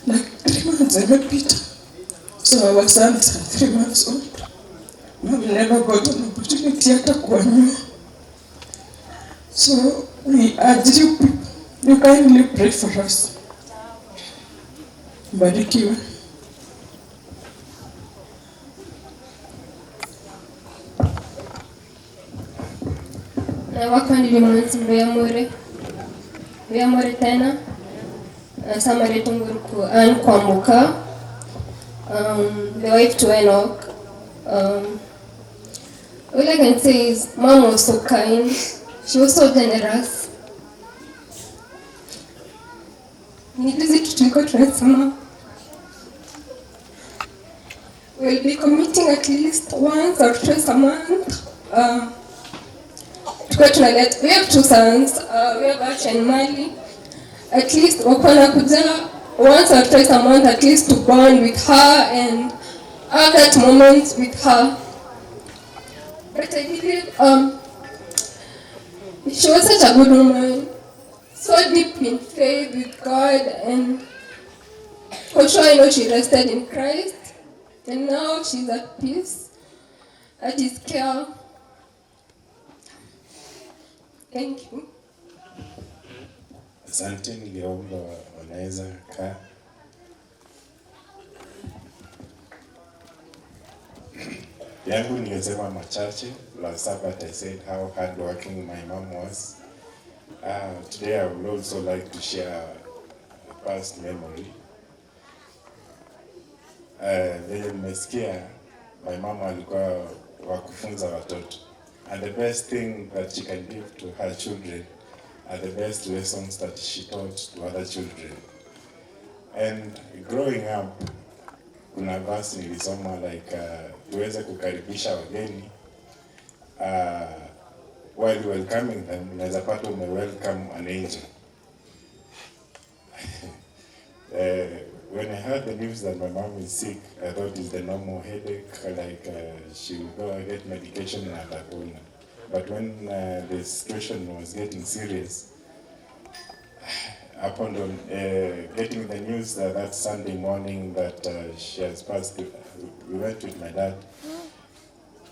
like 3 months imepita. So our sons are 3 months old. Mom never got an opportunity hata kuwanyoa. So we urge you people, you kindly pray for us. Mbarikiwe.
Wakwanire mwenzi mbuyamure mbuyamure tena Samari Tunguruku Ann Kwamboka, the wife to Enoch. All I can say is Mom was so kind. She was so generous. Ni juzi tu tulikuwa tunasema we'll be committing at least once or twice a month. Tulikuwa tunaleta, we have 2 sons, we have Ash and Mali. At least wakuwa wanakuja once or twice a month at least to bond with her and have that moment with her. But I believe she was such a good woman, so deep in faith with God, and for sure I know she rested in Christ, and now she's at peace, at His care. Thank you.
Asante, niliomba wanaweza kaa. Yangu ningesema machache. Last Sabbath I said how hardworking my mom was. Today I would also like to share a past memory. Vile mmesikia, my mom alikuwa wa kufunza watoto. And the best thing that she can give to her children are the best lessons that she taught to other children. And growing up, kuna verse nilisoma like tuweze kukaribisha wageni, while welcoming them, unaweza pata ume welcome an angel.
When I heard the news that my mom is sick, I thought it's the normal headache, like she will go get medication and atapona. But when the situation was getting serious, upon getting the news that Sunday morning that she has passed, we went with my dad.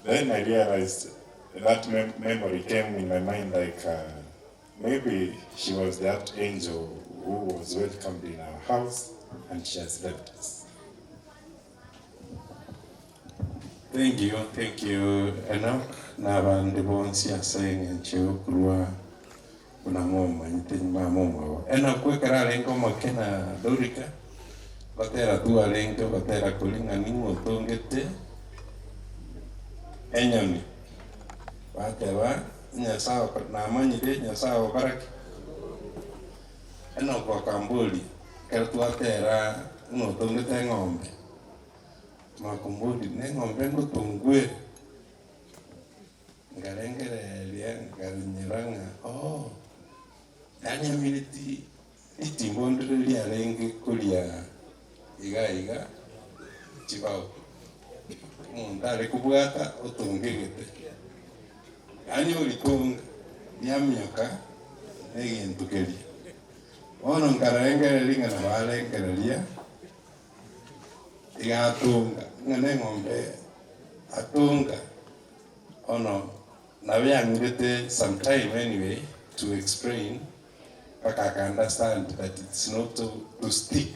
Then I realized that memory came in my mind like maybe she was that angel who was welcomed in our house and she has left us. Thank you, thank you Enoch na abande bonsi ase eng'encho yokorwa buna momanyete mama omwabo. Enoch ekero arenge omoke na Dorika gotera tu arenge ogotera koria ng'a ning'o otongete enyoni bateba nyasaye namanyire nyasaye okora ki Enoch akamboria ekero twatera ng'o otongete eng'ombe makumbori na eng'ombe ngotongwere ngarengereria ngarinyora ng'a oh yani amineti ritimbo ndire riarenge koria iga iga chibao omonto are kobwata otongegete yaani oritonga riamioka na egento keria bono nkarengereria ng'a nabo arengereria igatonga ng'a na eng'ombe atonga ono nabo yang'irete some time anyway to explain mpaka aka understand that it's not to stick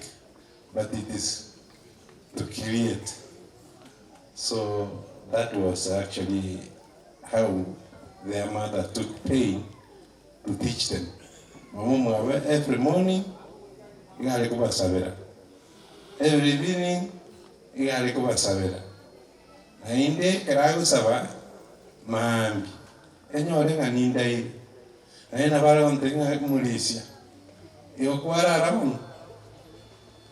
but it is to create. So that was actually how their mother took pain to teach them. Mama mwabe every morning igare kubasabera, every evening igare kubasabera, naende ekero agosaba maambi enyore ng'a nindaire naye nabo aronte ng'a morisia igo kwarara mono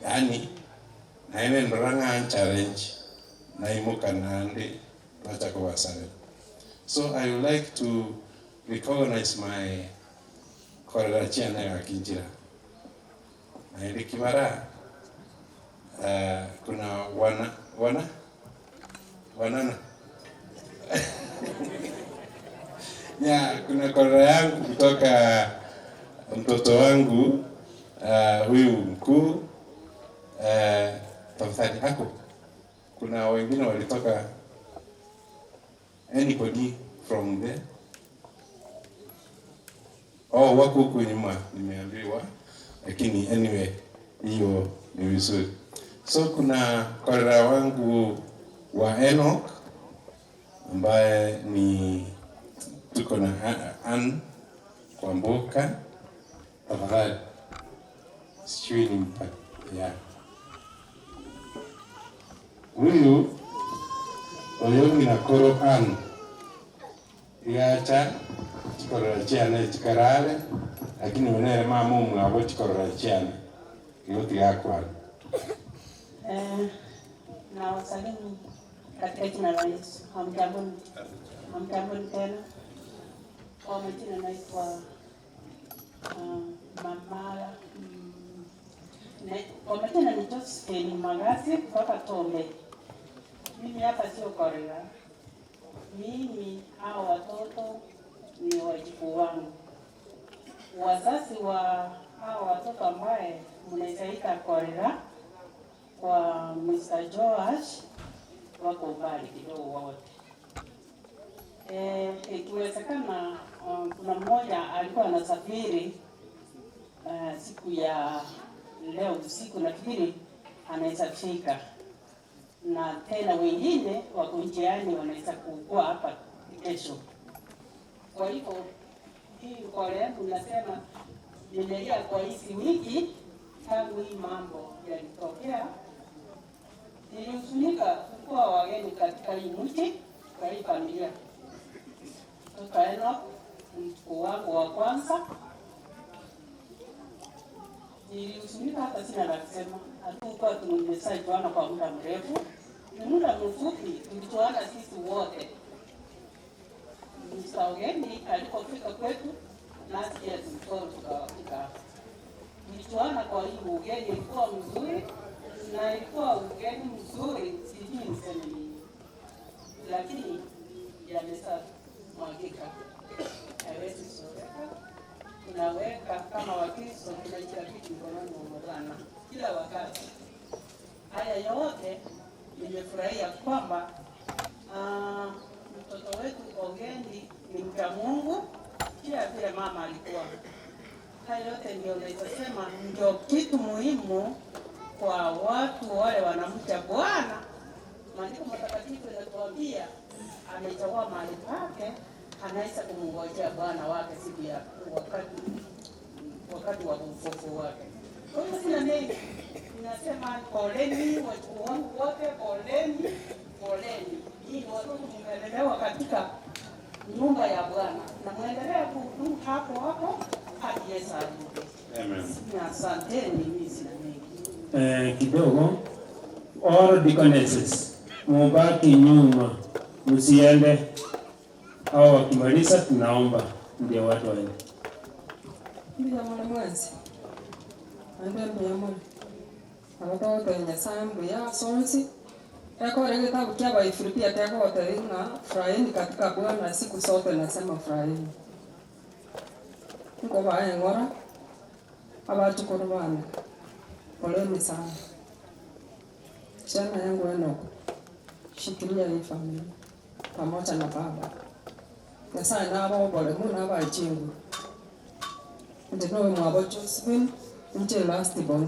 yaani naende ndora ng'a challenge naimoka naende twacha kobasabera. So I would like to recognize my korera chiana gakinchira naende kibara kuna wana wana wanana ya kuna korera yangu kutoka mtoto wangu huyu mkuu tafadhali hako kuna wengine walitoka anybody from there oh wako huku nyuma nimeambiwa lakini anyway hiyo ni vizuri so kuna korera wangu wa Enoch ambaye ni tuko na Ann Kwamboka tafadhali sijui ni ya huyu oyo ng'ina koro Ann igacha chikorora chiane chikarare lakini onere mama omwabo chikorora chiane igo tigakwana.
Na wasalimu katika jina la Yesu. Hamjamboni, hamjamboni tena. Kwa majina naitwa Mama kwa majina ni Josephine Magasi kutoka Tombe. Mimi hapa sio korera. Mimi hao watoto ni wajukuu wangu. Wazazi wa hao watoto ambaye mnaitaita korera kwa Mr. Joash wako mbali kidogo wote. Ikiwezekana kuna mmoja alikuwa anasafiri siku ya leo usiku nafikiri anaweza fika, na tena wengine wako njiani wanaweza kukua hapa kesho. Kwa hivyo hii kore yangu nasema nimelia kwa hizi wiki tangu hii mambo yalitokea, nilihuzunika kuwa wageni katika hii mji kwa hii familia. Mtoto Enoch mjukuu wangu wa kwanza, nilihuzunika hata sina la kusema. Hatukuwa tumeshajuana kwa muda mrefu, ni muda mfupi tulijuana sisi wote. Mr. Ogendi alipofika kwetu, nasi pia tulitoka tukafika hapa. Tulijuana kwa hii ugeni ilikuwa mzuri. Na ilikuwa ugeni mzuri, sijui niseme nini, lakini yameshamwagika, haiwezi soreka. Tunaweka kama Wakristo, tunajikabidhi mkononi mwa Bwana kila wakati. Haya yote nimefurahia kwamba mtoto wetu Ogendi ni mcha Mungu pia vile mama alikuwa. Haya yote ndio naweza sema ndio kitu muhimu kwa watu wale wanamcha Bwana. Maandiko matakatifu yanatuambia amechagua mahali pake, anaweza kumngojea Bwana wake siku ya wakati wa ufufuo wake. Kwa hiyo sina mengi, ninasema poleni wajukuu wangu wote, poleni, poleni. Hii ni watoto mmelelewa katika nyumba ya Bwana na muendelee kudumu hapo hapo hadi Yesu arudi.
Amen.
Na asanteni, mimi sina mengi.
Kidogo all deaconesses mubaki nyuma, msiende. Au wakimaliza tunaomba ndio watu waende.
Mbuya mono mwensi, naende mbuya mono. Nabo togotebia Nyasaye mbuya ase onsi, ekore egetabu kia Abaefilipia kegotebia ng'a furahini katika Bwana siku zote nasema furahini. Nkobaa eng'ora, abachukuru bane, poleni sana. Kijana yangu Enock, shikilia hii familia pamoja na baba. Nyasaye nabae oboremu nabae chinguru. Inche noyo mwabo Josephine, inche last born,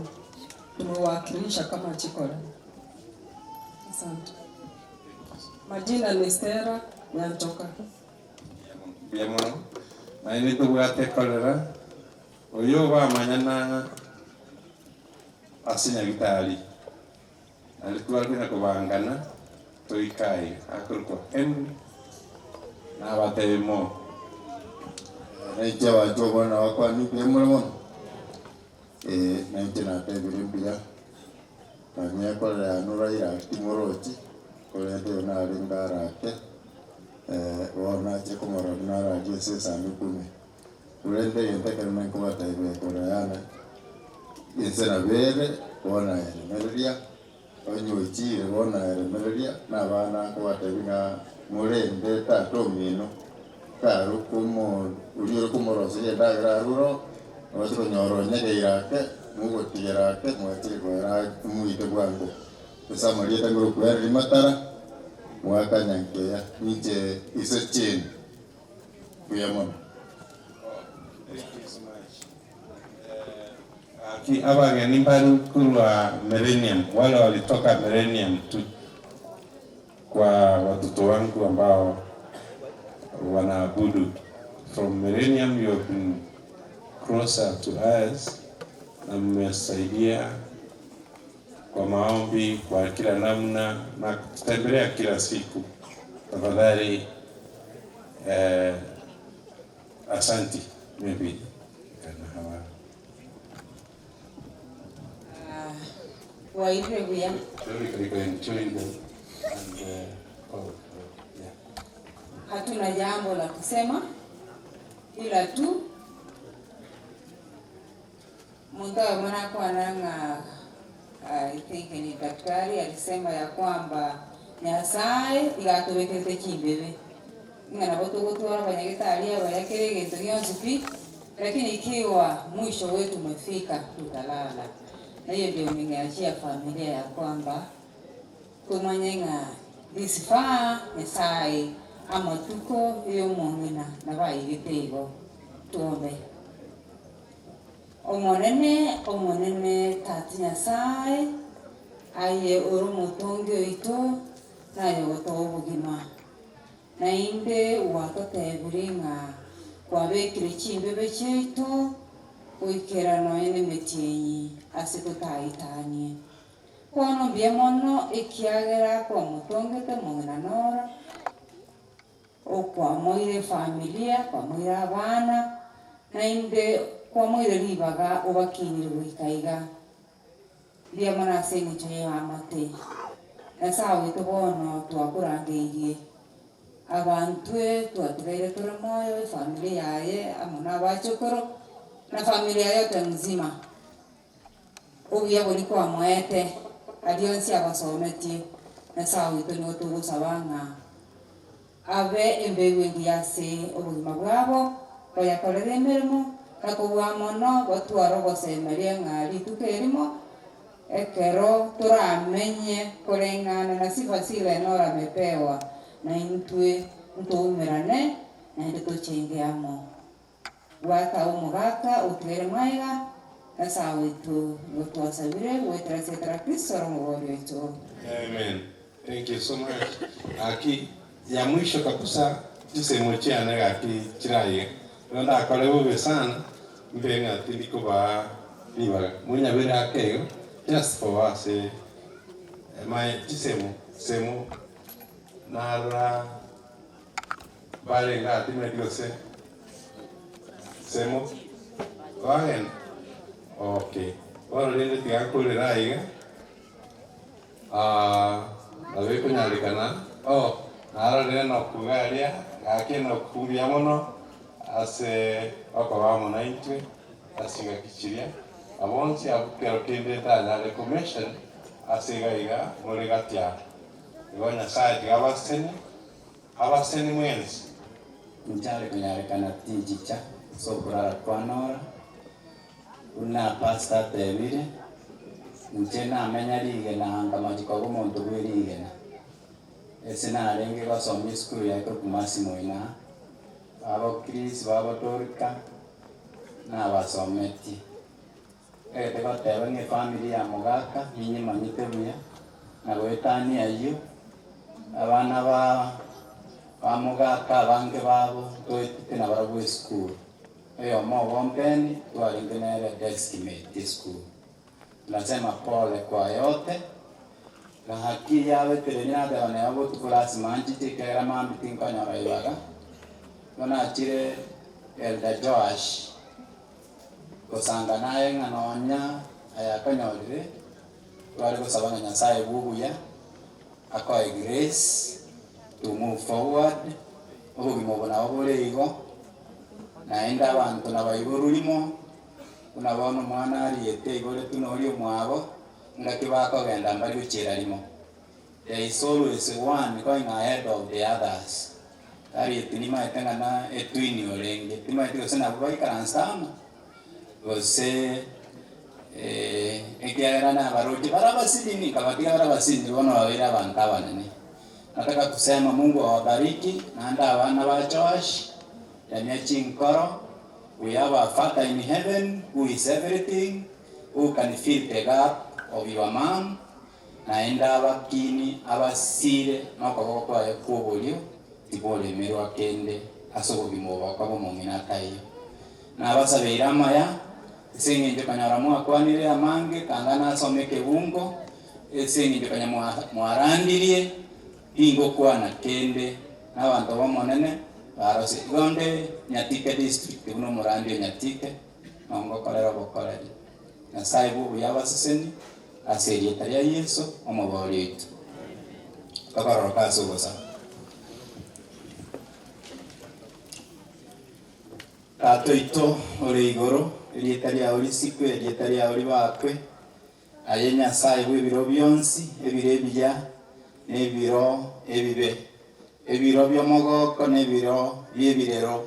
tumewakilisha kama Chikore. Asante. Majina ni Stella Nyanchoka.
Mbuya mono, naende tobwate cholera, oyo bamanyana ase nyagitari, naende twarenge kobangana toikae akorokwa Henry nabatebe mo.
Nainche abanto obwana bakwani mbuya more mono, nainche natebire mbuya, nonye ekorera yane oraira timorochi, korende oyo narenge arake, bono nache komorora buna araria ase esanduku ime. Korende egento ekero nakobatebia ekorera yane, ense nabo ere, bono ayeremereria, onye oichire bono ayeremereria, na abana nkobatebia ng'a morende tata omino, kare okomo oria ore komoroseria endagera arure oo, oche konyora onyegeire ake, mogotigera ake, mwachire koera moite bwango. Ase amarieta ngorokwa Henry Matara, mwaka Nyankeya, ninche ise Jane. Mbuya mono.
Thank you so much. Aki abageni mbari korwa Millennium, wale walitoka Millennium tu kwa watoto wangu ambao wanaabudu from Millennium, you have been closer to us na mmesaidia kwa maombi kwa kila namna na kutembelea kila siku. Tafadhali asanti maybe kana hawa
Wairire buya.
Sorry, we can join them and oh, yeah.
Hatuna jambo la kusema ila tu Mungu mwana ng'a I think ni daktari alisema ya kwamba Nyasaye igatubekete chimbebe ng'a nabo tugotwara abanyagitari abayakere egento gionsi pi, lakini ikiwa mwisho wetu umefika tutalala. Na hiyo ndio ningeachia familia ya kwamba tumanye ng'a this far Nyasaye amatuko yo mong'ina nabaigete igo. Tuombe. Omonene omonene tati Nyasaye aye ori omotongi oito naye ogotoa obogima nainde gwatotebire ng'a kwabekire chimbebe chiaito goikera nonya na emetienyi ase totaitanie bono mbuya mono ekiagera kwamotongete mong'ina nora okwamoire familia kwamoire abana nainde kwamoire ribaga obakinire goika iga mbuya mono ase eng'encho ya amate Nyasaye oito bono twakorangeirie abantwe twatigaire tore moyo efamilia yaye amo na abachokoro na familia yote mzima obuya bori kwamoete Aria onsi abasometie, Nyasae oito nigo togosaba ng'a abe embegu engiya ase obogima bwabo, bayakorere emeremo, na kobua mono batware ogosemeria ng'a rituko erimo ekero toramenye koreng'ana na sifa zile Nora amepewa, na intwe ntoumerane naende tochenge amo. Bwata omogaka otigere magega, Nyasae oito, nigo twasabire goetera ase erieta ria Kristo ore Omobori oito.
Amen thank you so much gaki ya mwisho kabisa chisemo chiane gaki chiraiga igo ndakore bobe sana mbe ng'a tindi kobaa ribaga monyabere ake igo just for ase my chisemo semo narora Barenge atimeti gose semo bagenda okay bono rende tiga nkorere aiga nabo ekonyarekana oh narorire nokuga aria gaki noku mbuya mono ase okoba amo naintwe ase chingaki chiria na bonsi abwo kero kende ntanyare ko mention ase iga iga more gati aa igo Nyasaye tiga abasesenie. Abaseni mwensi.
Inchare konyarekana tinchicha ase okorara kwanora, buna pastor atebire, inche namenya rigena anga amachiko bw'omonto bwe rigena. Ase narenge gosoma esukuru ya Ekorokwa Moina, babo Chris, babo Dorika, nabasometie. Egete goteba ng'a efamiri ya mogaka ninyemanyete buya, na goetania ayio, abana ba ba mogaka abange babo ntoetete nabarabwo esukuru. Oyomo obo Mpeni twarenge nere desk mate esukuru. Tunasema pole kwa yote, gaki yabetereria nateba neba botuko lasima nchiche ekiagera mambia tinkonyora ribaga, igo nachire Elder Joash. Gosanga naye ng'a nonya aya akonyorire, tware gosaba ng'a Nyasaye bw'obuya akoe grace to move forward, obogima obo nabo bore igo, naende abanto nabaiborwe rimo, buna bono omwana ariete aiboretwe na oria omwabo, ngaki bakogenda mbari gochiera rimo. There is always one going ahead of the others. Harriet nimaete ng'a na etwini orenge, timaeti gose nabwo baikaranse amo, gose ekiagera nabaroche bare abasinini, nkabatiga bare abasinini bono babeire abanto abanene. Nataka kusema Mungu awabariki, naende abana ba Joash, remia chinkoro, we have a father in heaven who is everything, who can fill the gap of your mum, Naende abakini abasire nokoboko kwaye kw'oborio tiboremerwa kende ase obogima obo okoba omong'ina ataiyo. Nabasabeire amaya, ase engencho konyora mwakwanire amange kanga nasome ekebungo, ase engencho konya mwarandirie, tingokwana kende nabanto b'Omonene barose. Igo nde Nyatike district buna omorandi o Nyatike, nongokorera obokoreri. Nyasae bw'obuya abasesenie. Ase erieta ria Yeso, Omobooria oito, tokororoka ase ogosaba. Tata oito ore igoro, erieta riao risikwe, erieta riao ribakwe, aye Nyasae bw'ebiro bionsi, ebiro ebiya na ebiro ebibe, ebiro bi'omogoko na ebiro bi'ebirero,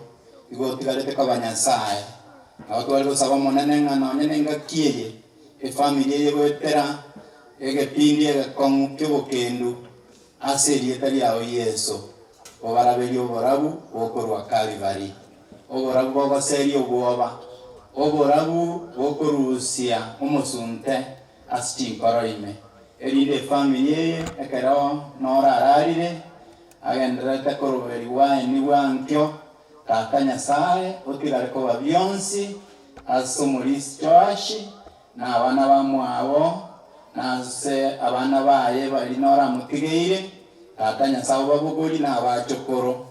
igo otigarete koba Nyasae. Nabo tware gosaba Omonene ng'a nonye nengaki eye Efamiri eye goetera egepindi egekong'u ki'obokendu ase erieta riao Yeso, obaraberie oborabu bokorwa Kalvari, oborabu bogoseria obwoba, oborabu bokorusia omosunte ase chinkoro ime, erinde efamiri eye ekero norararire agendererete koroberigwa enigwa ankio, Tata Nyasae otigare koba bionsi Ase omorisia Joashi, na abana bamwabo, na ase abana baye baria noramotigeire, Tata Nyasae obabogorie na abachokoro.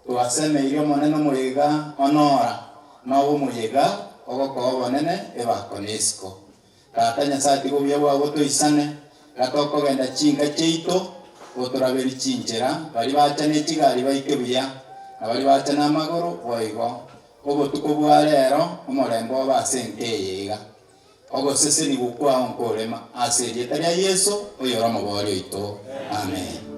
Twasemeirie Omonene omoyega o Nora, nobe omoyega ogokoa obonene ebako na isiko. Tata Nyasae tiga obuya bwao botoisane, iga tokogenda chinka chiaito, otoraberie chinchera, baria bacha ne chigari baike buya, na baria bacha namagoro boigo. Obotuko bwa rero omorembe obe ase enka eye iga. Ogosesenigwa kwao nkorema ase erieta ria Yeso, oyore Omobooria oito. Amen.